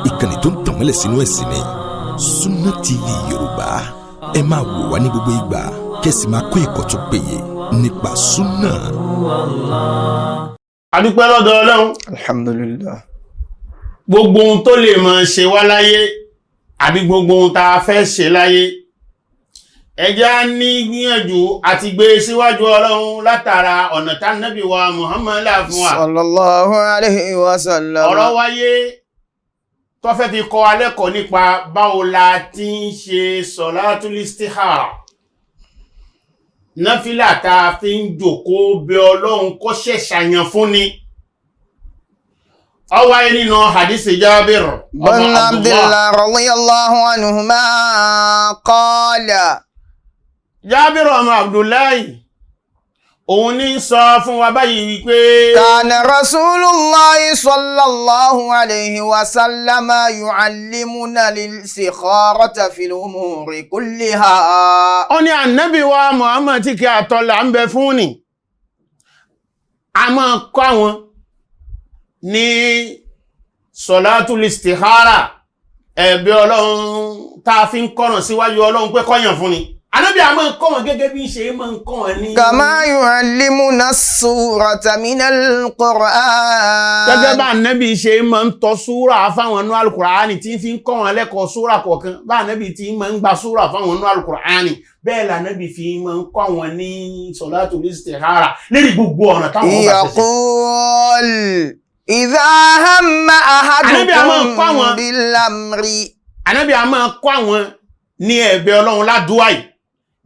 Ìkànnì tó ń tàn mọ́lẹ̀ sínú ẹ̀sìn ni Sunna TV Yorùbá. Ẹ máa wò wá ní gbogbo ìgbà, kẹ́sì máa kọ́ ẹ̀kọ́ tó péye nípa sunna. Adúpẹ́ lọ́dọ̀ Ọlọ́run. Alhamdulillah. Gbogbo ohun tó lè máa ṣe wá láyé, àbí gbogbo ohun tá a fẹ́ ṣe láyé, ẹ jẹ́ á ní gbìyànjú àti gbé síwájú Ọlọ́run látara ọ̀nà tá Nábì wa Muhammad là fún wa. Sallallahu alayhi wa sallam. Ọ̀rọ̀ wáyé tó fẹ́ fi kọ́ wa lẹ́kọ̀ọ́ nípa báwo la ti ń ṣe sọ̀látùl istikhara, náfìlà tá a fi ń jòkó bẹ Ọlọ́run kó ṣẹ̀ṣàyàn fún ni. Ó wáyé nínú hadisi Jábìr ọmọ بن عبد Abdullah. الله رضي الله عنهما قال. Jábìr ọmọ Abdullahi òun ní sọ fún wa báyìí wípé كان رسول الله صلى الله عليه وسلم يعلمنا الاستخارة في الأمور كلها. Ó ní ànábì wa Muhammad tí kí àtọ́là ń bẹ fún ni, a máa kọ́ àwọn ní sọ̀látùl istihara, ẹ̀bẹ̀ Ọlọ́run tá a fi ń kọ́nà síwájú Ọlọ́run pé kọ́yàn fún ni. Ànábì a máa kọ́ wọn gẹ́gẹ́ bí ṣe máa ń kọ́ wọn ní كما يعلمنا السورة من القرآن. Gẹ́gẹ́ bá ànábì ṣe máa ń tọ́ súrà fáwọn inú alukùránì, tí fi ń kọ́ wọn lẹ́kọ̀ọ́ súrà kọ̀ọ̀kan, bá ànábì tí máa ń gba súrà fáwọn inú alukùránì, bẹ́ẹ̀ lànábì fi máa ń kọ́ wọn ní sọ̀látùl istihara lérí gbogbo ọ̀nà táwọn ọba ṣẹ̀ṣẹ̀. يقول إذا هم Ànábì a máa kọ́ أحدكم àwọn- بالأمر. Ànábì a máa kọ́ àwọn ní ẹ̀bẹ̀ Ọlọ́run ládùúà yìí,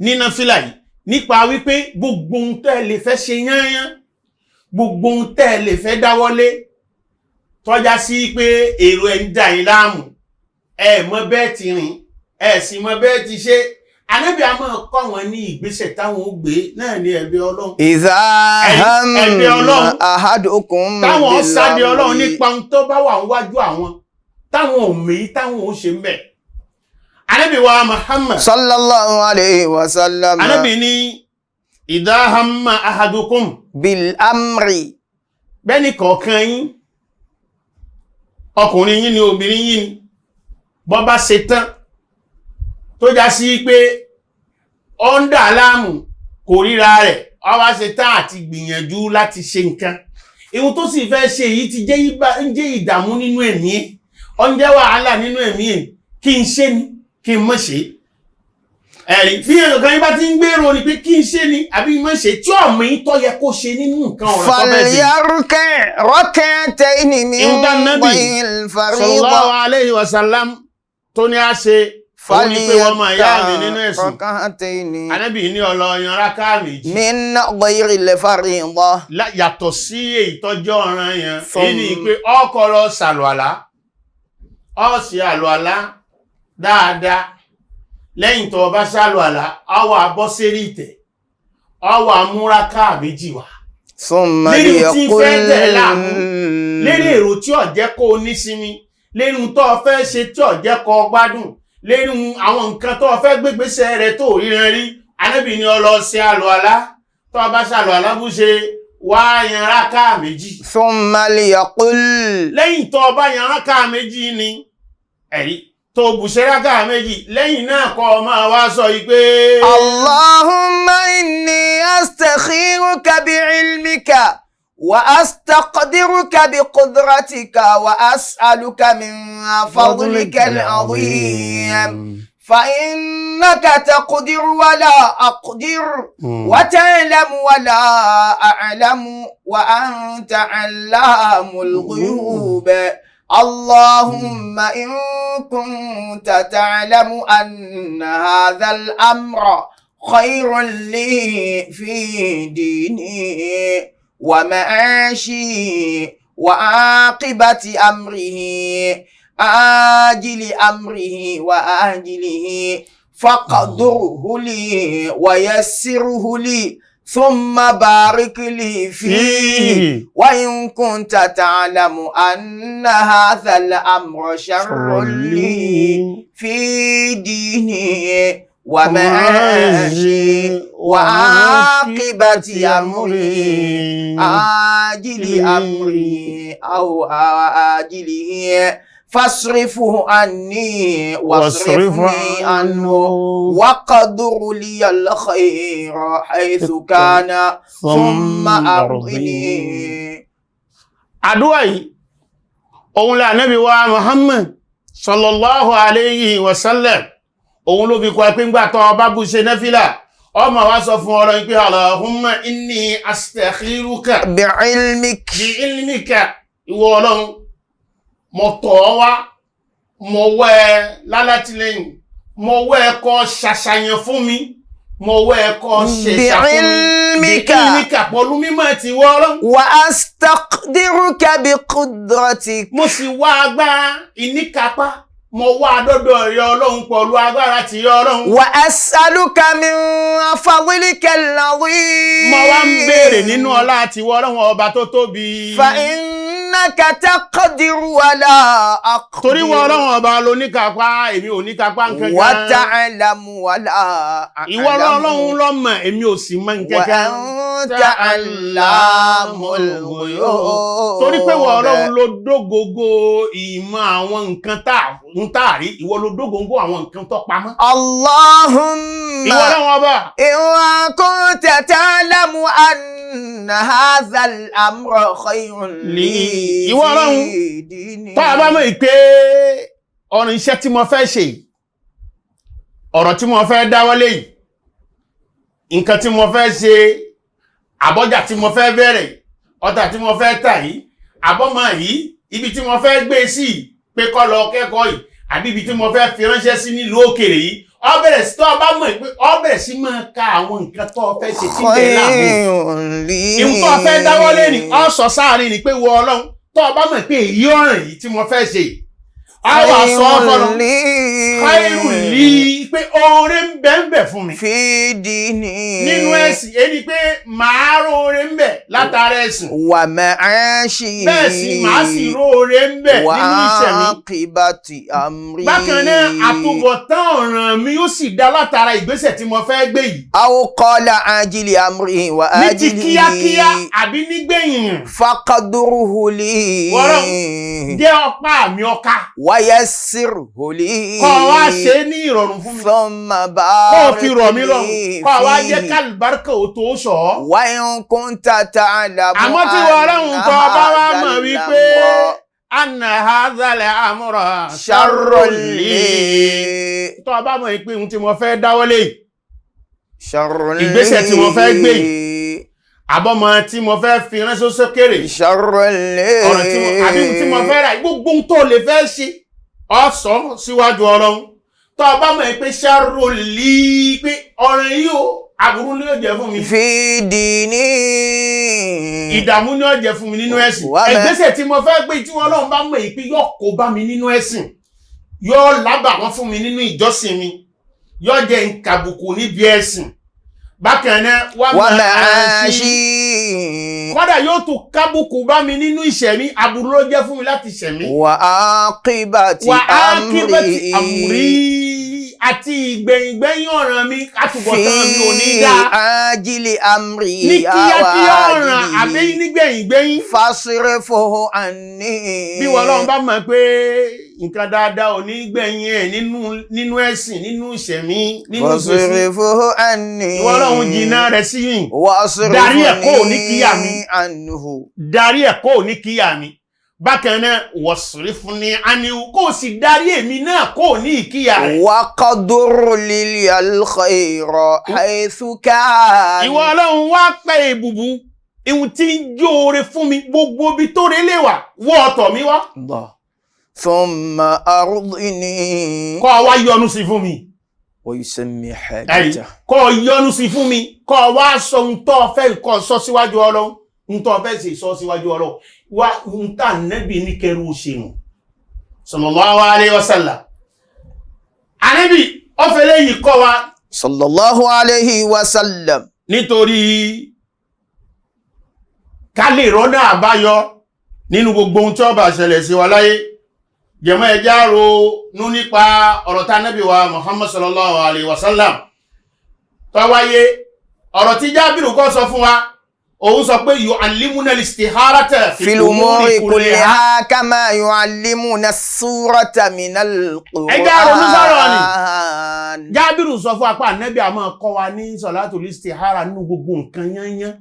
ní náfìlà yìí, nípa wípé gbogbo ohun tẹ́ ẹ lè fẹ́ ṣe yányán, gbogbo ohun tẹ́ ẹ lè fẹ́ dáwọ́lé, tọ́já sí pé èrò ẹ̀ ń dà yín láàmú, ẹ mọ bẹ́ẹ̀ ti rìn, ẹ sì mọ bẹ́ẹ̀ ti ṣe, Ànábì a máa kọ́ wọn ní ìgbésẹ̀ táwọn ó gbé náà ní ẹ̀bẹ̀ Ọlọ́run. إذا هم Ẹ̀bẹ̀ Ọlọ́run أحدكم táwọn sáde Ọlọ́run بالأمر nípa ohun tó bá wà níwájú àwọn, táwọn ò mí táwọn ò ṣe ń bẹ̀. Ànábì wa Muhammad صلى الله عليه وسلم. Ànábì ní idha hamma ahadukum بالأمر. Bẹ́ẹ̀ni kọ̀ọ̀kan yín, ọkùnrin yín ni, obìnrin yín ni, bọ́ bá ṣe tán tó já sí pé ó ń dà láàmú, kò ríra rẹ̀, ó wá ṣe tán àti gbìyànjú láti ṣe nǹkan, ihun tó sì fẹ́ ṣe yìí ti jẹ́ ń jẹ́ ìdààmú nínú ẹ̀mí ẹ̀, ó ń jẹ́ wàhálà nínú ẹ̀mí ẹ̀, kí n ṣe ni, kí n má ṣe. Ẹ̀rí bí ẹnìkan yín bá ti ń gbèrò ni pé kí n ṣe ni àbí má ṣe, tí ọ̀mọ yín tó yẹ kó ṣe nínú nǹkan ọ̀rọ̀ tó fẹ́ ṣe. فليركع ركعتين من Ìhun tá Nábì غير الفريضة. sallallahu alayhi wa sallam tó ní a ṣe, òun ni pé wọ́n máa yá mi nínú ẹ̀sìn, ركعتين Ànábì ní ọlọ́yan ráká méjì من غير الفريضة. Yàtọ̀ sí èyí tọ́jọ́ ọ̀ràn yẹn. From- Èyí ni pé ọkọ lọ sàlùàlá, ó ṣe àlùàlá dáadáa. Lẹ́yìn tó o bá sàlùàlá, ó wá bọ́ sérí ìtẹ́, ó wá mú ráká méjì wá ثم lérí tí ń fẹ́ tẹ̀ láàmú, ليقل lérí èrò tí ó jẹ́ kó o nísinmi, lérí ohun tó o fẹ́ ṣe tí ó jẹ́ kó o gbádùn, lérí àwọn nǹkan tó o fẹ́ gbégbèsè rẹ̀ tó o ríran rí. Ànábì ní ó lọ ṣe àlùàlá. Tó o bá ṣàlùàlá bú ṣe, Wá yan rákà méjì. ثم ليقل Lẹ́yìn tó o bá yan rákà méjì ni ẹ̀rí tó o bùṣẹ́ rákà méjì lẹ́yìn náà kọ́ ọ máa wá sọ yìí pé. اللهم إني أستخيرك بعلمك وأستقدرك بقدرتك وأسألك من فضلك العظيم فإنك تقدر ولا أقدر وتعلم ولا أعلم وأنت علام الغيوب اللهم إن كنت تعلم أن هذا الأمر خير لي في ديني ومعاشي وعاقبة أمره عاجل أمره وآجله فاقدره لي ويسره لي ثم بارك لي فيه وإن كنت تعلم أن هذا الأمر شر لي في ديني ومعاشي وعاقبة أمري عاجل أمري أو آجله فاصرفه عني واصرفني عنه وقدر لي الخير حيث كان ثم أرضني. Àdúrà yìí òun la Ànábì wa Muhammad sallallahu alayhi wa sallam òun ló fi kọ́ pé ńgbà tó bá bú ṣe náfìlà ọmọ wa sọ fún ọlọ́run pé Allahumma inni astakhiruka بعلمك bi ilmika. Ìwọ ọlọ́run, mo tọ̀ ọ́ wá, mo wẹ́ ẹ lálátìlẹ́yìn, mo wẹ́ ẹ kó ṣàṣàyàn fún mi, mo wẹ́ ẹ kó ṣẹ̀ṣà fún mi. بعلمك Bi ilmika, pẹ̀lú mímọ̀ ti wọ́ ọlọ́run. وأستقدرك بقدرتك Mo sì wá agbára ìníkapá, mo wá dọ́dọ̀ rẹ ọlọ́run pẹ̀lú agbára ti rẹ ọlọ́run. وأسألك من فضلك العظيم Mo wá ń béèrè nínú ọlá tiwọ ọlọ́run ọba tó tóbi. فإنك تقدر ولا أقدر Torí wọ ọlọ́run ọba ló níkapá, èmi ò níkapá nǹkankan. وتعلم ولا أعلم Ìwọ ọlọ́run ló mọ̀, èmi ò sì mọ̀ nǹkankan. وأنت علام الغيوب. Torí pé wọ ọlọ́run ló dógógó ìmọ̀ àwọn nǹkan tá ń tá rí, ìwọ ló dógógó àwọn nǹkan tó pamọ́. اللهم Ìwọ ọlọ́run ọba. إن كنت تعلم أن هذا الأمر خير لي Ìwọ Ọlọ́run, في ديني tá a bá mọ̀ pé ọ̀rọ̀ iṣẹ́ tí mo fẹ́ ṣe yìí, ọ̀rọ̀ tí mo fẹ́ dáwọ́lé yìí, nǹkan tí mo fẹ́ ṣe, àbọ́jà tí mo fẹ́ bẹ̀rẹ̀, ọjà tí mo fẹ́ tà yìí, àbọ́mọ yìí, ibi tí mo fẹ́ gbé sí yìí, pé kó lọ kẹ́kọ̀ọ́ yìí, àbí ibi tí mo fẹ́ fi ránṣẹ́ sí nílùú òkèèrè yìí, ó bẹ̀rẹ̀ sí tó o bá mọ̀ pé ó bẹ̀rẹ̀ sí máa ka àwọn nǹkan tó o fẹ́ ṣe tí bẹ́ẹ̀ láàmú خير لي ìhun tó o fẹ́ dáwọ́lé ni ọ sọ sáàrin ni pé wọ ọlọ́run tó o bá mọ̀ pé èyí ọ̀ràn yìí tí mo fẹ́ ṣe yìí, á wà sọ ọ́ fọlọ́ khairu li pé oore ń bẹ ń bẹ fún mi في ديني nínú ẹ̀sìn, èyí ni pé màá róore ń bẹ látara ẹ̀sìn, ومعاشي bẹ́ẹ̀ sì màá sì róore ń bẹ nínú ìṣẹ̀mí. وعاقبة أمري Bákan náà àtúbọ̀tán ọ̀ràn mi yóò sì dá látara ìgbésẹ̀ tí mo fẹ́ gbé yìí أو قال عاجل أمري ní ti وآجله kíákíá àbí nígbẹ̀yìn, فقدره لي Wọ́rọ̀. Jẹ́ ọ̀pá mi ọ̀ka ويسره لي kọ́ wa ṣe é ní ìrọ̀rùn fún mi, ثم kọ́ ọ fi بارك rọ̀ mí lọ́rùn, لي kọ́ wa jẹ́ فيه kálíbáríkà ò tó sọ ọ́. وإن كنت تعلم Àmọ́ tí wọ́n ọlọ́run tó bá wá mọ̀ أن wípé هذا anna hadhal amra شر sharrun li, لي tó bá mọ̀ pé ohun tí mo fẹ́ dáwọ́lé yìí, شر لي ìgbésẹ̀ tí mo fẹ́ gbé àbọ̀mọ tí mo fẹ́ fi ránṣẹ́ sókèrè, شر لي ọ̀rọ̀ tí mo àbí ohun tí mo fẹ́ rà, gbogbo ohun tó lè fẹ́ ṣe ọ sọ síwájú ọlọ́run, tó bá mọ̀ pé sharrun li, pé ọ̀rọ̀ yìí o aburú ni yóò jẹ́ fún mi, في ديني ìdààmú ni ó jẹ́ fún mi nínú ẹ̀sìn, Wà bẹ́ẹ̀. ìgbésẹ̀ tí mo fẹ́ gbé tí Ọlọ́run bá mọ̀ pé yóò kó bá mi nínú ẹ̀sìn, yóò lábàwọ́n fún mi nínú ìjọsìn mi, yóò jẹ́ nkàbùkù níbi ẹ̀sìn, bákan náà wà máa ṣí ومعاشي kọ́dà yóò tún kábùkù bá mi nínú ìṣẹ̀mí, aburú ló jẹ́ fún mi láti ṣẹ̀mí. وعاقبة Wà á kí bẹ́ẹ̀ ti أمري àmúrí Àti ìgbẹ̀yìngbẹ̀yìn ọ̀ràn mi, àtúbọ̀tán mi ò ní في dáa. عاجل أمري Ní kíákíá ọ̀ràn àbí وآجله nígbẹ̀yìngbẹ̀yìn. فاصرفه عني. Bí wọ́n Ọlọ́run bá mọ̀ pé nǹkan dáadáa ò ní gbẹ̀yìn ẹ̀ nínú ẹ̀sìn, nínú ìṣẹ̀mí, nínú ìgbésí. فاصرفه عني. Ìwọ Ọlọ́run jìnnà rẹ̀ sí yìí. واصرفني Darí ẹ̀ kó ní kíyà mi. عنه. Darí ẹ̀ kó ní kíyà mi. Bákan náà, wasrifni anhu, kó o sì darí èmi náà kó ní ìkíyà rẹ̀. وقدر لي الخير حيث كان. Ìwọ Ọlọ́run wá pẹ́ ìbùbù ihun tí ń jóore fún mi, gbogbo ibi tó rẹ lè wà, wọ́ ọ̀tọ̀ mi wá. الله. ثم أرضني. Kọ́ ọ wá yọ́nú sí fún mi. ويسمي Ẹ̀rí, حاجته. kọ́ ọ yọ́nú sí fún mi, kọ́ ọ wá sọ ohun tó o fẹ́ kọ́ ọ sọ síwájú Ọlọ́run, ohun tó o fẹ́ sì sọ síwájú Ọlọ́run. Wá ohun tá Ànábì ní kẹrù ṣe nù. Sallallahu alaihi wasallam. Ànábì ọ̀fẹ́ lẹ́yìn kọ́ wa. صلى الله عليه وسلم. Nítorí ká lè rọ́nà àbáyọ nínú gbogbo ohun tí ó bá ṣẹlẹ̀ sí wa láyé. Jẹ̀mọ́, ẹjá ronú nípa ọ̀rọ̀ tá Ànábì wa Muhammad sallallahu alaihi wasallam tó wáyé, ọ̀rọ̀ tí Jábìrù kọ́ sọ fún wa, òun sọ pé yu'allimuna al-istiharata في الأمور كلها كما يعلمنا السورة من Ẹjá ronú sọ̀rọ̀ ni. القرآن. Jábìrù sọ fún apá Ànábì àmọ́ kọ́ wa ní salatul istihara nínú gbogbo nǹkan yányán,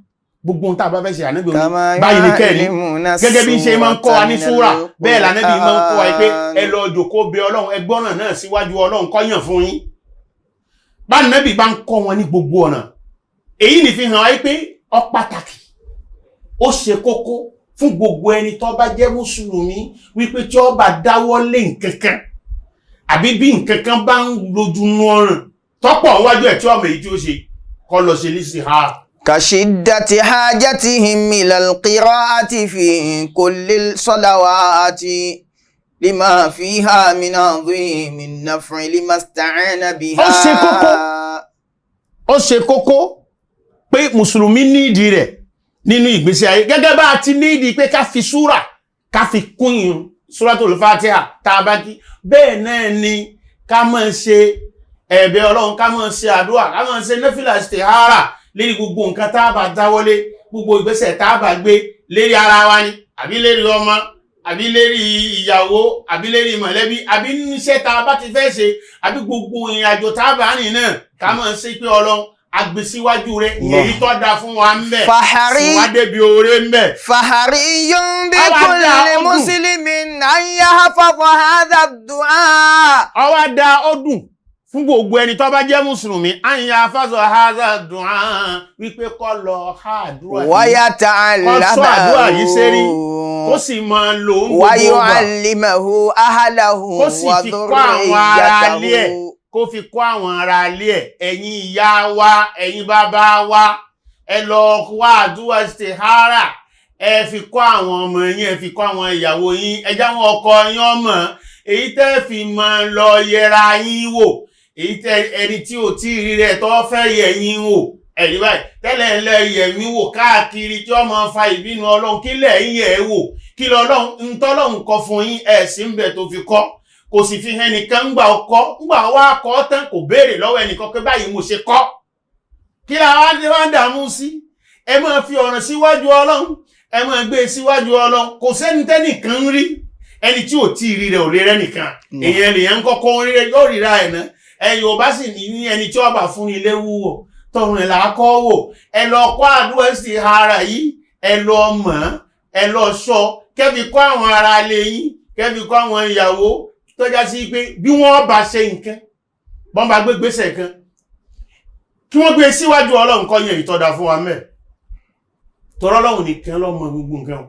gbogbo ohun tá a bá fẹ́ ṣe, Ànábì òní كما báyìí ní kẹ́ẹ̀ni يعلمنا gẹ́gẹ́ bí ṣe máa ń kọ́ wa ní السورة súrà, من bẹ́ẹ̀ lànàbí máa ń kọ́ wa pé القرآن. ẹ lọ jòkó bẹ Ọlọ́run, ẹ gbọ́ràn náà síwájú Ọlọ́run kó yàn fún yín. Bá nàbí bá ń kọ́ wọn ní gbogbo ọ̀nà, èyí ní fi hàn wáyé pé ó pàtàkì, ó ṣe kókó fún gbogbo ẹni tó bá jẹ́ mùsùlùmí wípé tí ó bá dáwọ́ lé nǹkankan àbí bí nǹkankan bá ń lójú nú ọ̀ràn tọ́pọ̀ wájú ẹ̀ tí ọmọ èyí tí ó ṣe kọ́ lọ ṣe lísì ha. كشدة حاجتهم إلى القراءة في كل الصلوات لما فيها من عظيم النفع لما استعان بها. Ó ṣe kókó. Ó ṣe kókó pé mùsùlùmí nídìí rẹ̀ nínú ìgbésí ayé, gẹ́gẹ́ bá a ti nídìí pé ká fi súrà, ká fi kún ìrun, Súratul Fatiha tá a bá kí, bẹ́ẹ̀ náà ni ká máa ṣe ẹ̀bẹ̀ Ọlọ́run, ká máa ṣe àdúrà, ká máa ṣe nẹ́fìlà istihara lérí gbogbo nǹkan tá a bá dáwọ́lé, gbogbo ìgbésẹ̀ tá a bá gbé lérí ara wa ni, àbí lérí ọmọ, àbí lérí ìyàwó, àbí lérí mọ̀lẹ́bí, àbí níṣẹ́ tá a bá ti fẹ́ ṣe, àbí gbogbo ìrìn àjò tá a bá rìn náà, ká máa ṣe pé Ọlọ́run agbésíwájú rẹ̀ èyí tó da fún wa ń bẹ̀ فحري wá débi oore ń bẹ̀. فحري أو بكل أدى أدو. مسلم أن يحفظ هذا الدعاء. Ọwá da ọdún fún gbogbo ẹni tó bá jẹ́ mùsùlùmí àyìn afásọ haza dùn án wípé kó lọ ha àdúrà yìí, ويتعلمه Kó sọ àdúrà yìí sérí, kó sì máa lò ó gbogbo ìgbà, ويعلمه أهله kó sì fi kọ́ àwọn ará ilé ẹ̀, وذريته. kó fi kọ́ àwọn ará ilé ẹ̀. Ẹ̀yin ìyá wa, ẹ̀yin bàbá wa, ẹ lọ wá àdúrà istihara, ẹ fi kọ́ àwọn ọmọ yín, ẹ fi kọ́ àwọn ìyàwó yín, ẹ jáwọn ọkọ yín ọmọ èyí tẹ́ fi máa lọ yẹra yín wò, èyí tẹ́ ẹni tí ò tí ì rí rẹ̀ tó fẹ́ yẹ yín wò, ẹ̀rí báyìí tẹ́lẹ̀ ń lẹ yẹ̀ mí wò káàkiri tí ọmọ fa ìbínú Ọlọ́run, kí lẹ̀ ń yẹ̀ ẹ́ wò, kí lọ́lọ́run ń tọ́lọ́run kọ fún yín, ẹ̀ sí ń bẹ̀ tó fi kọ́, kò sì fi hàn ẹnìkan ńgbà ọkọ ńgbà wá kọ́ tán, kò béèrè lọ́wọ́ ẹnìkan pé báyìí mo ṣe kọ́. Kí la wá dé wá ń dààmú sí? Ẹ máa fi ọ̀ràn síwájú Ọlọ́run, ẹ máa gbé e síwájú Ọlọ́run. Kò sẹ́ni tẹ́nìkan ń rí, ẹni tí ò tí ì rí rẹ̀ ò lè rẹ́ nìkan. Èèyàn lèèyàn ń kọ́kọ́ ń rí rẹ̀ yóò ríra ẹ̀ ná. Ẹ Yorùbá sì ní ẹni tí ó bá fún ilé wúwo tọrùn ẹ̀ là á kọ́ wò. Ẹ lọ kọ́ àdúrà sí ara yìí, ẹ lọ mọ̀, ẹ lọ sọ, kẹ́bi kọ́ àwọn ará ilé yín, kẹ́bi kọ́ àwọn ìyàwó, tọ́já sí pé bí wọ́n bá ṣe nǹkan, bọ́n bá gbé gbèsè kan, kí wọ́n gbé síwájú Ọlọ́run kọ́ yẹn ìtọ́da fún wa mẹ́. Tọ́rọ Ọlọ́run nìkan ló mọ gbogbo nǹkan o.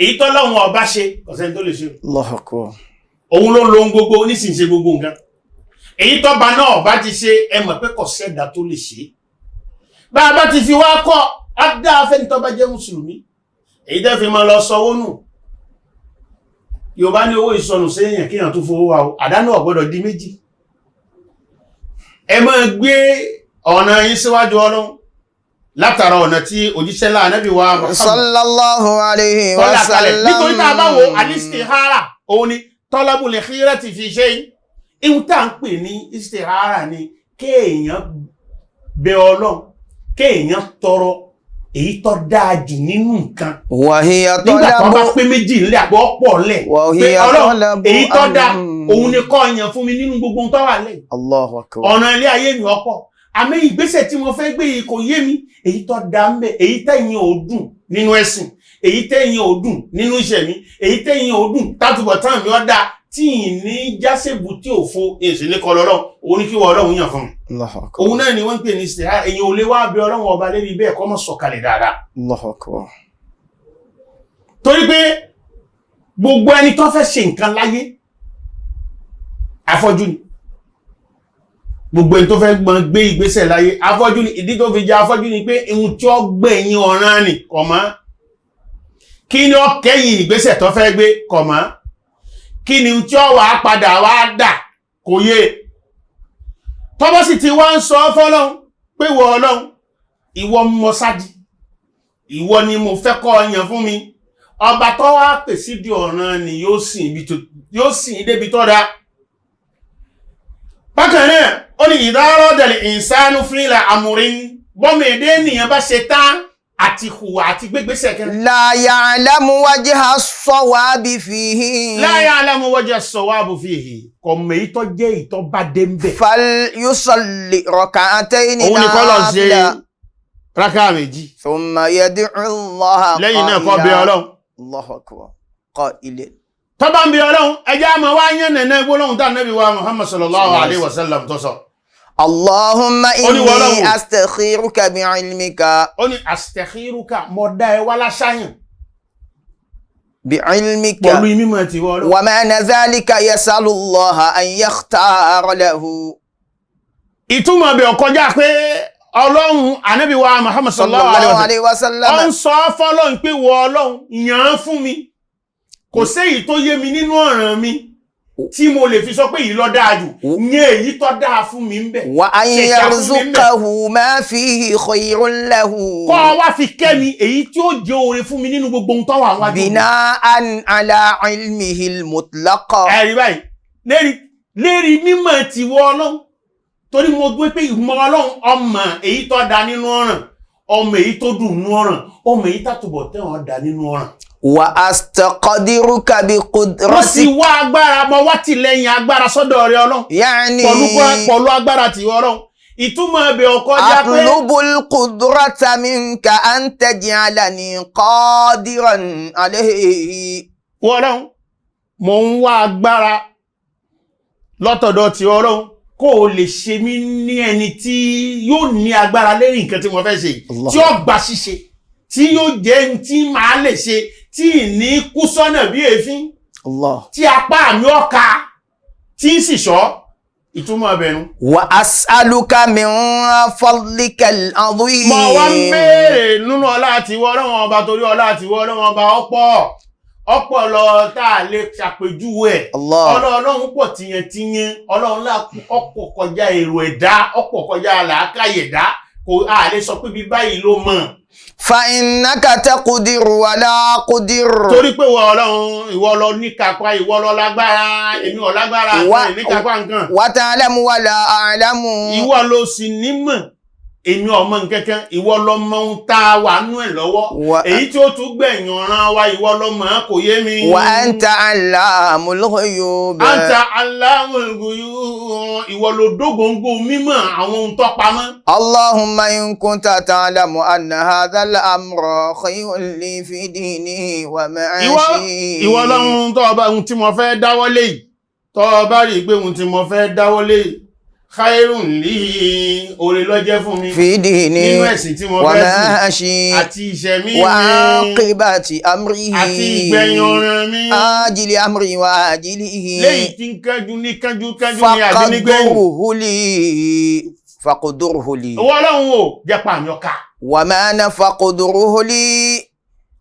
Èyí tọ́lọ́run ọba ṣe, kò sẹ́ni tó lè ṣe. الله أكبر. Òun ló ń lo ohun gbogbo, onísìnyí ṣe gbogbo nǹkan. Èyí tọ́ba náà ọba ti ṣe, ẹ mọ̀ pé kò sẹ́dá tó lè ṣe. Bá a bá ti fi wá kọ́, á dá afẹ́ni tọ́ba jẹ́ mùsùlùmí. Èyí tẹ́ fi máa lọ sanwó nù. Yorùbá ní owó ìsọnù séèyàn kéèyàn tó fowó wa o, àdánù ò gbọ́dọ̀ di méjì. Ẹ máa gbé ọ̀nà yín síwájú Ọlọ́run látara ọ̀nà tí òjíṣẹ́ ńlá Ànábì wa Muhammad صلى الله عليه tọ́lá kalẹ̀. وسلم. Nítorí tá a bá wo alistihara, òun ni talabul khirati fi shay, Ihun tá à ń pè ní istihara ni kéèyàn bẹ Ọlọ́run, kéèyàn tọrọ èyí tó dáa jù nínú nǹkan. وهي Nígbà tó bá طلب pé méjì ńlẹ̀ àbọ̀ pọ̀ ńlẹ̀ pé وهي Ọlọ́run طلب èyí tó dáa أن- òun ni kó yàn fún mi nínú gbogbo ohun tó wà lẹ́yìn. الله أكبر. Ọ̀nà ilé ayé mi ọ̀pọ̀, àmì ìgbésẹ̀ tí mo fẹ́ gbé yìí kò yé mi, èyí tó dáa ń bẹ, èyí tẹ̀yìn ò dùn nínú ẹ̀sìn, èyí tẹ̀yìn ò dùn nínú ìṣẹ̀mí, èyí tẹ̀yìn ò dùn tátùbọ̀ tán mi ọ́ dáa tí ì ní jásèbù tí ò fo èsì ní kọlọ Ọlọ́run, òun ní kí wọ́n Ọlọ́run yàn fún mi. الله أكبر. Òun náà ni wọ́n ń pè ní istihara. Èyàn ò lè wá bẹ Ọlọ́run ọba lérí bẹ́ẹ̀ kọ́ mọ́ sọ̀kalẹ̀ dáadáa. الله أكبر. Torí pé gbogbo ẹni tó fẹ́ ṣe nǹkan láyé afọ́jú ni, gbogbo ẹni tó fẹ́ gbọ́n gbé ìgbésẹ̀ láyé afọ́jú ni. Ìdí tó fi jẹ́ afọ́jú ni pé ihun tí ó gbẹ̀yìn ọ̀ràn ni kò mọ̀, kí ni ó kẹ́yìn ìgbésẹ̀ tó fẹ́ gbé kò mọ̀, kí ni tí ó wàá padà wá dà kò yé. Tọ́bọ́ sì ti wá ń sọ fọ́lọ́hun pé ìwọ Ọlọ́run, ìwọ mọ́sádì, ìwọ ni mo fẹ́ kọ́ yàn fún mi. Ọba tó wá pè sí di ọ̀ràn ni yóò sìn débi tó dáa. Bákan náà ó ní ìdárọ́dẹ̀lẹ̀ ìsánú fúnilà àmúrin, bọ́mọ èdè ènìyàn bá ṣe tán àti hùwà àti gbégbésẹ̀ kan. لا يعلم وجه الصواب فيه. La ya'lamu wajha as-sawabu fihi, kò mọ èyí tó jẹ́ èyí tó bá dé ń bẹ̀. فليصلي ركعتين Òun ni kọ́ lọ ṣe نافلة rákà méjì. ثم يدعو الله Lẹ́yìn náà kó bẹ قائلا. Ọlọ́run. الله أكبر. قائلا. Tó bá ń bẹ Ọlọ́run, ẹjẹ́ àmọ́ wá yán nẹ̀nẹ́ gbólóhùn tá Ànábì wa Muhammad sallallahu alayhi wa sallam tó sọ. اللهم Ó ní wọ́n إني Ọlọ́run. أستخيرك بعلمك. Ó ní astakhiruka, mo dá ẹ wá láṣáyàn بعلمك. pẹ̀lú mímọ̀ tiwọ́ Ọlọ́run. ومعنى ذلك يسأل الله أن يختار له. Ìtumọ̀ bẹ̀ ọ̀kọjá pé Ọlọ́run Ànábì wa Muhammad صلى sallallahu الله alayhi wa sallam عليه ó ń وسلم. sọ fọ́lọ́run pé wọ Ọlọ́run yàn án fún mi, kò séyìí tó yé mi nínú ọ̀ràn mi tí mo lè fi sọ pé èyí ló dáa jù, yẹn èyí tó dáa fún mi ń bẹ̀. وأن Ṣe ìjà fún mi ń bẹ̀. يرزقه ما فيه خير له. Kọ́ ọ wá fi kẹ́ mi èyí tí ó jẹ́ oore fún mi nínú gbogbo ohun tó wà wájú mi. بناء على علمه المطلق. Ẹ̀rí báyìí lérí lérí mímọ̀ tiwọ́ Ọlọ́run, torí mo gbé pé ìmọ̀ Ọlọ́run ọmọ èyí tó da nínú ọ̀ràn, ọmọ èyí tó dùn nínú ọ̀ràn, ọmọ èyí tàtúbọ̀ tẹ̀wọ̀n da nínú ọ̀ràn. وأستقدرك Mo sì بقدرتك. wá agbára, mo wá tìlẹ́yìn agbára sọ́dọ̀ rẹ Ọlọ́run. يعني Pẹ̀lú agbára tìwọ́ Ọlọ́run. Ìtumọ̀ ẹbẹ̀ ọkọ já pé أطلب القدرة منك أن تجعلني قادرا عليه. wọ́ Ọlọ́run, mo ń wá agbára lọ́tọ̀dọ̀ tìwọ́ Ọlọ́run kó o lè ṣe mí ní ẹni tí yóò ní agbára lérí nǹkan tí mo fẹ́ ṣe yìí, Allah. tí ó gba ṣíṣe, tí yóò jẹ́ ẹni tí màá lè ṣe, tí ì ní kú sọ́nà bí èéfín, الله. tí apá mi ọ̀ka tí ń sì ṣọ́. Ìtumọ̀ ẹbẹ̀ nu. وأسألك من فضلك العظيم. Mo wá ń béèrè nínú ọlá àtiwọ́ Ọlọ́run ọba, torí ọlá àtiwọ́ Ọlọ́run ọba ọ̀pọ̀ ọ̀pọ̀ lọ tá a lè ṣàpèjúwe ẹ̀. الله. Ọlọ́run pọ̀ tiyẹntiyẹn, Ọlọ́run là ọ̀pọ̀ kọjá èrò ẹ̀dá, ọ̀pọ̀ kọjá làákàyè ẹ̀dá, kò a lè sọ pé bí báyìí ló mọ̀. فإنك تقدر ولا أقدر. Torí pé ìwọ Ọlọ́run, ìwọ lọ níkapá, ìwọ lọ lágbára, èmi ò lágbára, èmi níkapá nǹkan. وتعلم ولا أعلم. Ìwọ ló sì nímọ̀, èmi ọmọ nkankan, ìwọ lọ mọ ohun tá a wà nú ẹ̀ lọ́wọ́. Èyí tí ó tún gbẹ̀yìn ọ̀ràn wa, ìwọ lọ mọ̀ ọ́n, kò yé mi. وأنت علام الغيوب. Anta alamul ghuyub, ìwọ ló dógóńgó mímọ̀ àwọn ohun tó pamọ́. اللهم إن كنت تعلم أن هذا الأمر خير لي في ديني ومعاشي. Ìwọ Ọlọ́run, tó ọba ohun tí mo fẹ́ dáwọ́lé yìí, tó ọba rí i pé ohun tí mo fẹ́ dáwọ́lé yìí khairun li, oore ló jẹ́ fún mi في ديني nínú ẹ̀sìn tí mo fẹ́ sìn ومعاشي àti ìṣẹ̀mí mi وعاقبة أمره àti ìgbẹ̀yìn ọ̀ràn mi, آجل أمري وآجله. léyìí tí ń kánjú ní kánjú kánjú ní àbí nígbẹ̀yìn. فقدره لي فقدره لي. Ìwọ Ọlọ́run ò jẹ́ pa àmì ọ̀ka. ومعنى فقدره لي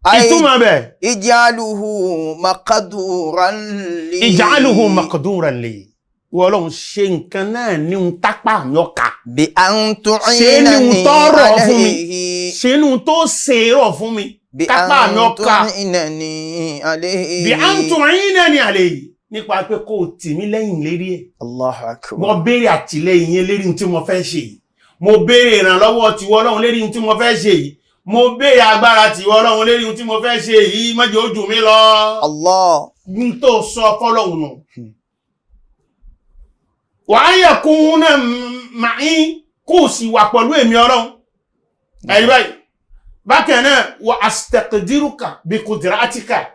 أي Ìtumọ̀ bẹ̀ اجعله مقدورا لي. ij'aluhu maqduran li, ìwọ Ọlọ́run ṣe nǹkan náà ní ohun tápá àmì ọ̀ka, بأن ṣe ní ohun تعينني tó rọ̀ fún mi, عليه. ṣe ní ohun tó ṣe é rọ̀ fún mi kápá بأن mi ọ̀ka. تعينني عليه. Bí a ń tún yín náà ní àlè yìí, Nípa pé kó o tì mí lẹ́yìn lérí ẹ̀. Allahu akbar. Mo béèrè àtìlẹ́yìn yẹn lérí ohun tí mo fẹ́ ṣe yìí. Mo béèrè ìrànlọ́wọ́ tìwọ Ọlọ́run lérí ohun tí mo fẹ́ ṣe yìí. Mo béèrè agbára tìwọ Ọlọ́run lérí ohun tí mo fẹ́ ṣe yìí. Má jẹ́ ó jù mí lọ. Allah. N tó sọ fọ́lọ́hun nù. Wà á yẹ kún náà màá kó o sì wà pẹ̀lú èmi Ọlọ́run. Ẹ̀rí báyìí. Bákan náà, wà astaqdiruka bi qudratika.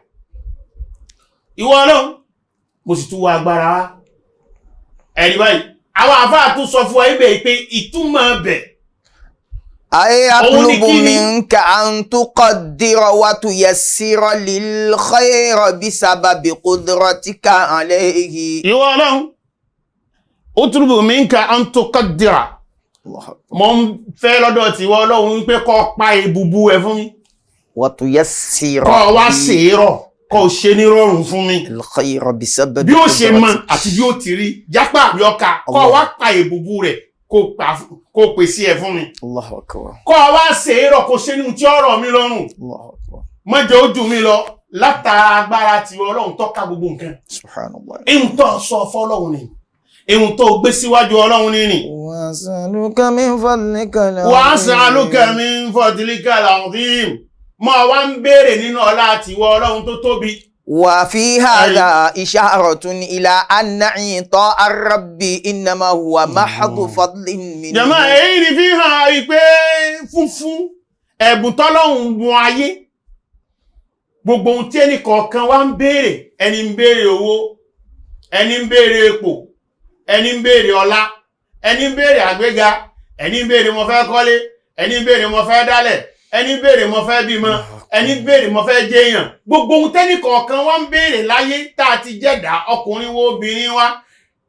Ìwọ Ọlọ́run, mo sì tún wá agbára wá. Ẹ̀rí báyìí. Àwọn àfáà tún sọ fún wa ibẹ̀ pé ìtumọ̀ bẹ̀. أي Òun ni أطلب kí ni? منك أن تقدر وتيسر للخير بسبب قدرتك عليه. Ìwọ Ọlọ́run, utlubu minka an tuqaddira. الله أكبر. Mo ń fẹ́ lọ́dọ̀ tìwọ Ọlọ́run wípé kó pa ìbùbù ẹ fún mi. وتيسر Kó wá ṣe é rọ̀, kó ṣe ní rọrùn fún mi. الخير بسبب Bí ó ṣe mọ قدرتك. àti bí ó ti rí, jápá àbí ọkà, kó Allah. wá pa ìbùbù rẹ̀ kó pèsè ẹ fún mi. الله أكبر. Kó wá ṣe é rọ̀, kó ṣe ní ohun tí ó rọ̀ mí lọ́rùn. الله أكبر. Má jẹ́ ó jù mí lọ látara agbára tìwọ Ọlọ́run tó ká gbogbo nǹkan. سبحان الله. Ihun tó sọ fọ́lọ́run ni, ihun tó gbé síwájú Ọlọ́run ni ni. وأسألك من فضلك العظيم. Wa as'aluka min fadlika al-azim. Mo wá ń béèrè nínú ọlá tìwọ Ọlọ́run tó tóbi. وفي هذا إشارة إلى أن عطاء الرب إنما هو محض فضل منه. Jàmá, èyí ni fi hàn yí pé funfun ẹ̀bùn tọ́lọ́hun bùn ayé. Gbogbo ohun tí ẹnì kọ̀ọ̀kan wá ń béèrè, ẹni ń béèrè owó, ẹni ń béèrè ipò, ẹni ń béèrè ọlá, ẹni ń béèrè àgbéga, ẹni ń béèrè mo fẹ́ kọ́lé, ẹni ń béèrè mo fẹ́ dálẹ̀, ẹni ń béèrè mo fẹ́ bímọ, ẹni ń béèrè mo fẹ́ jẹyàn. Gbogbo ohun tẹ́nì kọ̀ọ̀kan wá ń béèrè láyé tá a ti jẹ́dá ọkùnrin wo obìnrin wa,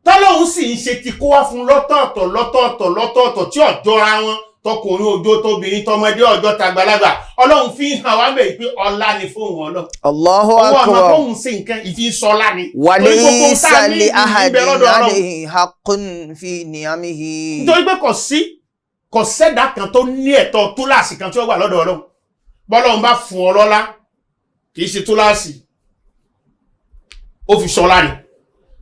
tọ́lọ́hun sì ń ṣe ti kó wá fún lọ́tọ̀ọ̀tọ̀ lọ́tọ̀ọ̀tọ̀ lọ́tọ̀ọ̀tọ̀ tí ọ̀jọ́ra wọn, tọkùnrin ọjọ́ tóbìnrin tọmọdé ọjọ́ tàgbàlagbà. Ọlọ́run fi ń hàn wá bẹ̀ pé ọlá ni fóun Ọlọ́run. Allahu Owó ọmọ akbar. fóun ṣe nǹkan ìfi ń sọlá ni. Torí gbogbo وليس tá a ní ìlú لأحد ń bẹ lọ́dọ̀ Ọlọ́run. عليه حق في نعمه. Nítorí pé kò sí, kò sẹ́dá kan tó ní ẹ̀tọ́ túláàsì kan tí ó wà lọ́dọ̀ Ọlọ́run. Bọ́lọ́run bá fún ọ lọ́lá, kì í ṣe túláàsì, ó fi sọlá ni.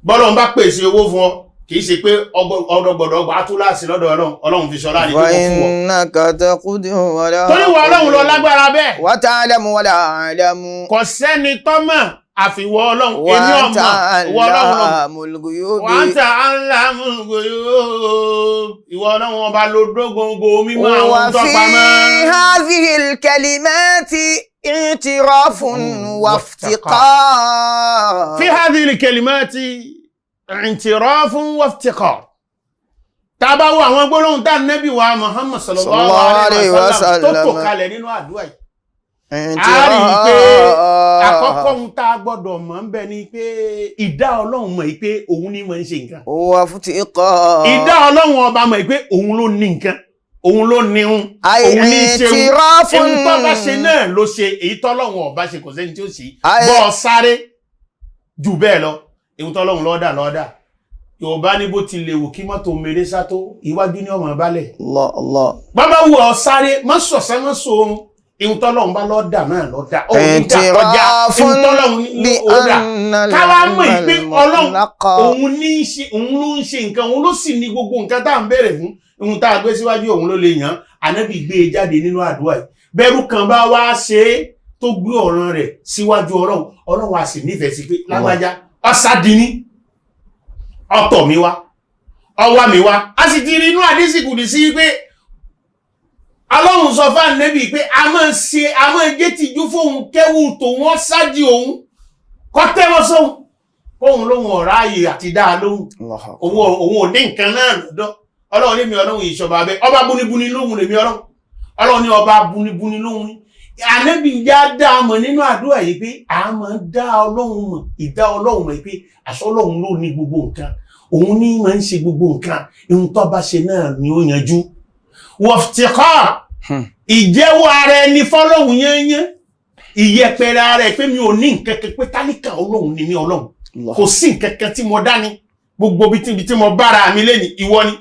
Bọ́lọ́run bá pèsè owó fún ọ, kì í ṣe pé ọgbọ̀dọ̀ gbà túláàsì lọ́dọ̀ Ọlọ́run. Ọlọ́run fi sọlá ni pé kó fún ọ. فإنك تقدر ولا Torí wọ Ọlọ́run lọ lágbára bẹ́ẹ̀. وتعلم ولا أعلم. Kò sẹ́ni tọ́mọ̀ àfiwọ́ Ọlọ́run. Èmi وأنت ọmọ ìwọ Ọlọ́run lọ. علام الغيوب. Wa anta allamul ghuyub. Ìwọ Ọlọ́run ọba ló dógóńgó mímọ́ àwọn tó وفي pamọ́. هذه الكلمات اعتراف وافتقار. في هذه الكلمات اعتراف وافتقار. Tá bá wo àwọn gbólóhùn tá Nábì wa Muhammad sallallahu alayhi wa sallam tó tò kalẹ̀ nínú àdúrà yìí, a rí i pé àkọ́kọ́ ohun tá a gbọ́dọ̀ mọ̀ ń bẹ ni pé ìdá Ọlọ́run mọ̀ pé òun ní mọ̀ ń ṣe nǹkan. وافتقار. Ìdá Ọlọ́run ọba mọ̀ pé òun ló ní nǹkan, òun ló ní un, أي òun ní í ṣe un. اعتراف. Ohun tó bá ṣe náà ló ṣe, èyí tọ́lọ́run ọba ṣe kò sẹ́ni tí ó ṣe. Ayé- Bọ́ ọ sáré jù bẹ́ẹ̀ lọ, ohun tọ́lọ́run lọ́dà lọ́dà. Yorùbá ní bó ti lè wù kí mọ́tò mèrè sá tó, iwájú ní ọmọ balẹ̀. الله الله. Bàbá wù ọ sáré, má sọ̀sẹ́ má sọ̀run, ihun tọ́lọ́run bá lọ́dà náà lọ́dà. Ó ní dà kọjá اعتراف ihun tọ́lọ́run ní ó dà. بأن Káwá mọ̀ yìí pé Ọlọ́run المطلق òun ní í ṣe, òun ló ń ṣe nǹkan, òun ló sì ní gbogbo nǹkan tá à ń béèrè fún. Ohun tá a gbé síwájú òun ló lè yàn. Ànábì gbé e jáde nínú àdúrà yìí. Bẹ́rù kan bá wá ṣe é tó gbé ọ̀ràn rẹ̀ síwájú Ọlọ́run, Ọlọ́run á sì nífẹ̀ẹ́ sí pé lágbájá ọ̀sádìní ọ̀tọ̀ mi wá, ọwá mi wá. A sì ti rí inú àdísì kùdì sí pé Ọlọ́run sọ fún Ànábì pé a máa ń ṣe, a máa ń gé tìjú fóun kẹ́wù tòun ọ́sádì òun kọ́ tẹ́wọ́ sóhun kóhun lóhun ọ̀rá ààyè àti dáa lóhun. الله أكبر. Òun ò ní nǹkan náà lọ́dọ̀ Ọlọ́run. Ní mi Ọlọ́run ìṣọba abẹ ọba búnibúni lóhun lèmi Ọlọ́run. Ọlọ́run ní ọba búnibúni lóhun ni. Ànábì já dá a mọ̀ nínú àdúrà yìí pé a máa ń dá Ọlọ́run mọ̀, ìdá Ọlọ́run mọ̀ pé àṣọ Ọlọ́run ló ní gbogbo nǹkan, òun ní máa ń ṣe gbogbo nǹkan, ohun tó bá ṣe náà ni ó yanjú. Wọ̀ftíkọ́ ìjẹ́wọ́ ara ẹni fọ́lọ́hun yányán, ìyẹpẹrẹ ara ẹ pé mi ò ní nǹkan kan, pé tálíkà Ọlọ́run ni mí. Ọlọ́run, kò sí nǹkan kan tí mo dá ní. Gbogbo ibi tí mo bára mi lẹ́ni, ìwọ ni.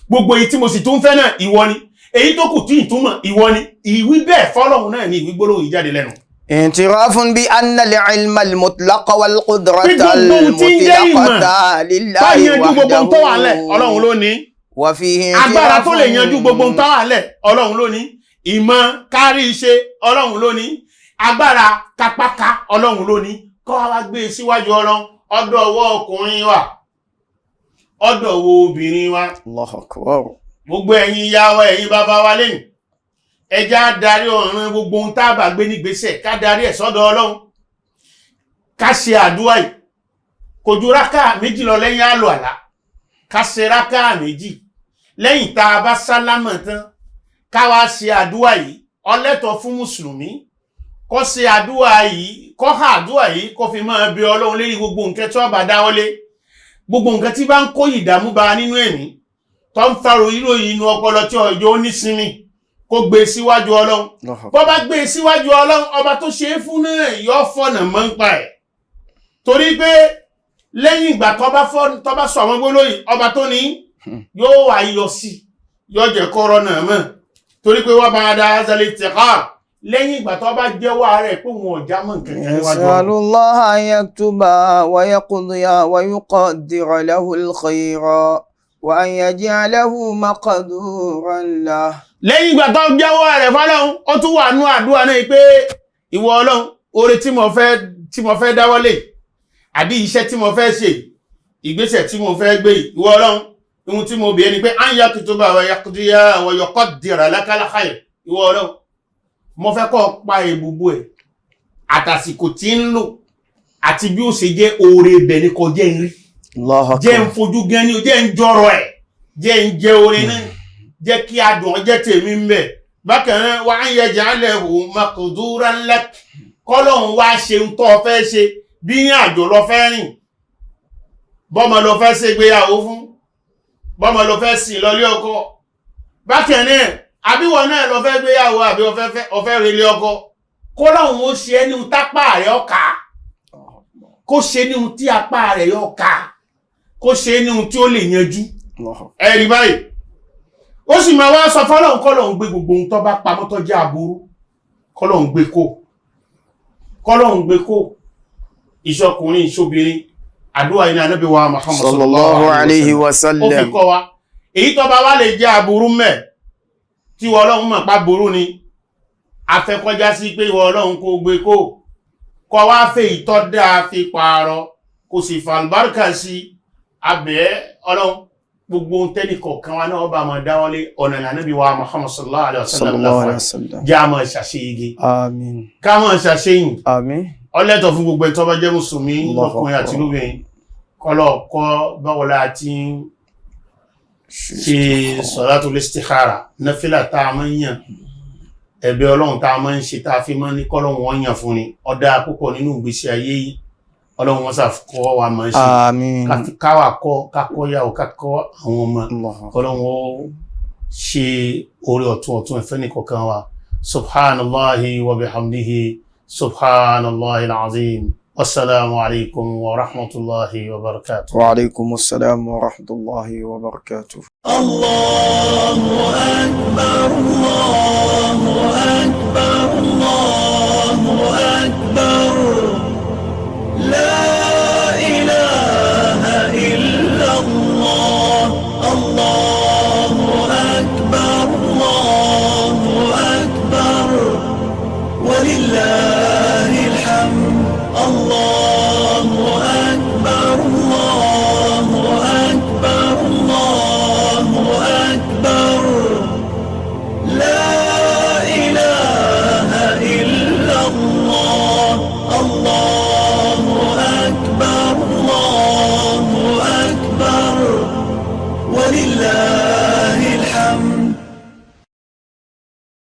Gbogbo èyí tí mo sì tún fẹ́ náà, ìwọ ni. Èyí tó kù tí ìtumọ̀, ìwọ ni. Ìwí bẹ́ẹ̀ fọ́lọ́hun náà ni ìwí gbólóhùn yìí jáde lẹ́nu. اعتراف بأن العلم المطلق والقدرة Pé gbogbo ohun tí ń jẹ́ ìmọ̀ المطلقة لله Bá yanjú gbogbo ohun tó wà lẹ̀, Ọlọ́run وحده ló ní. وفيه Agbára اعتراف tó lè yanjú gbogbo ohun tó wà lẹ̀, Ọlọ́run ló ní. Ìmọ̀ kárí iṣẹ́, Ọlọ́run ló ní. Agbára kápáká, Ọlọ́run ló ní. Kọ́ wa gbé e síwájú Ọlọ́run, ọ̀dọ̀ ọwọ́ ọkùnrin wa, ọ̀dọ̀ ọwọ́ obìnrin wa. الله أكبر. Gbogbo ẹ̀yin ìyá wa, ẹ̀yin bàbá wa lẹ́yìn, ẹjá darí ọ̀ràn gbogbo ohun tá a bá gbé nígbésẹ̀, ká darí ẹ̀ sọ́dọ̀ Ọlọ́run, ká ṣe àdúrà yìí. Kò ju rákà 2 lọ lẹ́yìn àlọ́ àlá, ká ṣe rákà 2 lẹ́yìn tá a bá sálámọ̀ tán, ká wá ṣe àdúrà yìí. Ọlẹ́tọ̀ fún mùsùlùmí kó ṣe àdúrà yìí, kó hà àdúrà yìí, kó fi máa bẹ Ọlọ́run lérí gbogbo nǹkan tí wọ́n bá dáwọ́lé, gbogbo nǹkan tí bá ń kó ìdààmú bá nínú ẹ̀mí, tó ń fa ròyìnròyìn inú ọpọlọ tí ọjọ́ ó nísinmi, kó gbé e síwájú Ọlọ́run. الله Bó bá gbé e síwájú Ọlọ́run, ọba tó ṣe é fún náà yọ fọ̀nà mọ́ ń pa ẹ̀, torí pé lẹ́yìn ìgbà tó bá sọ àwọn gbólóyìn, ọba tó ní yóò wá yọ sí, yóò jẹ́ kọ́rọ́ náà mọ̀, torí pé wọ́n bá da azali tẹ̀kọ́ lẹ́yìn ìgbà tó bá jẹ́wọ́ ara ẹ̀ pé òun ọ̀já mọ̀ nǹkan kan níwájú يسأل Ọlọ́run. الله أن يكتب ويقضي ويقدر له الخير وأن يجعله مقدورا له. Lẹ́yìn ìgbà tó jẹ́wọ́ rẹ̀ fọ́lọ́hun, ó tún wà nú àdúrà náà pé ìwọ Ọlọ́run, oore tí mo fẹ́ dáwọ́lé, àbí iṣẹ́ tí mo fẹ́ ṣe, ìgbésẹ̀ tí mo fẹ́ gbé, ìwọ Ọlọ́run, ohun tí mo bi ẹ́ ni pé an yaktuba wa yaqdiya wa yuqaddira lakal khayr. Ìwọ Ọlọ́run, mo fẹ́ kó pa ìbùbù ẹ̀ àtàsìkò tí ń lò àti bí ó ṣe jẹ́ oore ibẹ̀ ni kò jẹ́ ń rí, الله jẹ́ ń أكبر. fojú gan ni o, jẹ́ ń jọrọ ẹ̀, jẹ́ ń jẹ orin náà, jẹ́ kí adùn ọjẹ́ tèmi ń bẹ̀. Bákan náà, wa an yaj'alahu maqduran lak, kọ́lọ́hún wá ṣe ń tọ́ fẹ́ ṣe, bí ní àjò lọ fẹ́ rìn, bọ́mọ lọ fẹ́ ṣe ìgbéyàwó fún, bọ́mọ lọ fẹ́ sìn lọlé ọkọ. Bákan náà, àbíwọ náà lọ fẹ́ gbéyàwó, àbí ọfẹ́ relé ọkọ, kọ́lọ́hún ó ṣe ẹni tápá rẹ̀ ọ̀ka, kó ṣe ní ohun tí apá rẹ̀ yọ ká, kó ṣe ní ohun tí ó lè yanjú. الله أكبر. Ẹ̀rí báyìí, ó sì máa wá sọ fọ́lọ́hun kọ́lọ́hun gbé gbogbo ohun tó bá pamọ́ tó jẹ́ aburú, kọ́lọ́hun gbé kó, kọ́lọ́hun gbé kó. Ìṣọkùnrin, ìṣobìnrin, àdúrà yìí ní Ànábì wa Muhammad صلى الله عليه ó fi وسلم. kọ́ wa. Èyí tó bá wá lè jẹ́ aburú mẹ́ tí ìwọ Ọlọ́run mọ̀ pa burú ni, afẹ́kọjá sí pé ìwọ Ọlọ́run kó gbé kó, kọ́ wá fẹ́ ìtọ́ dáa fi pààrọ̀, kò sì fàlùbáríkà sí abẹ́ Ọlọ́run. Gbogbo ohun tẹ́nì kọ̀ọ̀kan wa náà bá máa dáwọ́lé, ọ̀nà Ànábì wa Muhammad sallallahu alaihi صلى الله عليه wasallam وسلم. jẹ́ àmọ́ ìṣàṣeyege, آمين. ká máa ṣàṣeyìn. آمين. Ọlẹ́tọ̀ fún gbogbo ẹ̀ tó bá jẹ́ mùsùlùmí Allahu lọ́kùnrin àti Akbar. lóbìnrin, kọ́lọ̀ kọ́ báwo la ti ń ṣe sọ̀látù istikhara, náfìlà tá a máa ń yàn, ẹ̀bẹ̀ Ọlọ́run tá a máa ń ṣe, tá a fi máa ń ní kọ́lọ́run wọ́n yàn fún ni. Ọ̀dà púpọ̀ nínú ìgbésí ayé yìí, Ọlọ́run wọn ṣàkọ́ wa máa ń ṣe. آمين. Káwà kọ́, kákọ́ yàwó, kákọ́ àwọn ọmọ. الله أكبر. Ọlọ́run ó ṣe orí ọ̀tún ọ̀tún ẹ̀fẹ́ nìkọ̀ọ̀kan wa. Subhanallahi wa bihamdihi, subhanallahi alazim, wasalaamu alaykum wa rahmatulahi wa barakatuh. وعليكم السلام ورحمة الله وبركاته. الله أكبر، الله أكبر.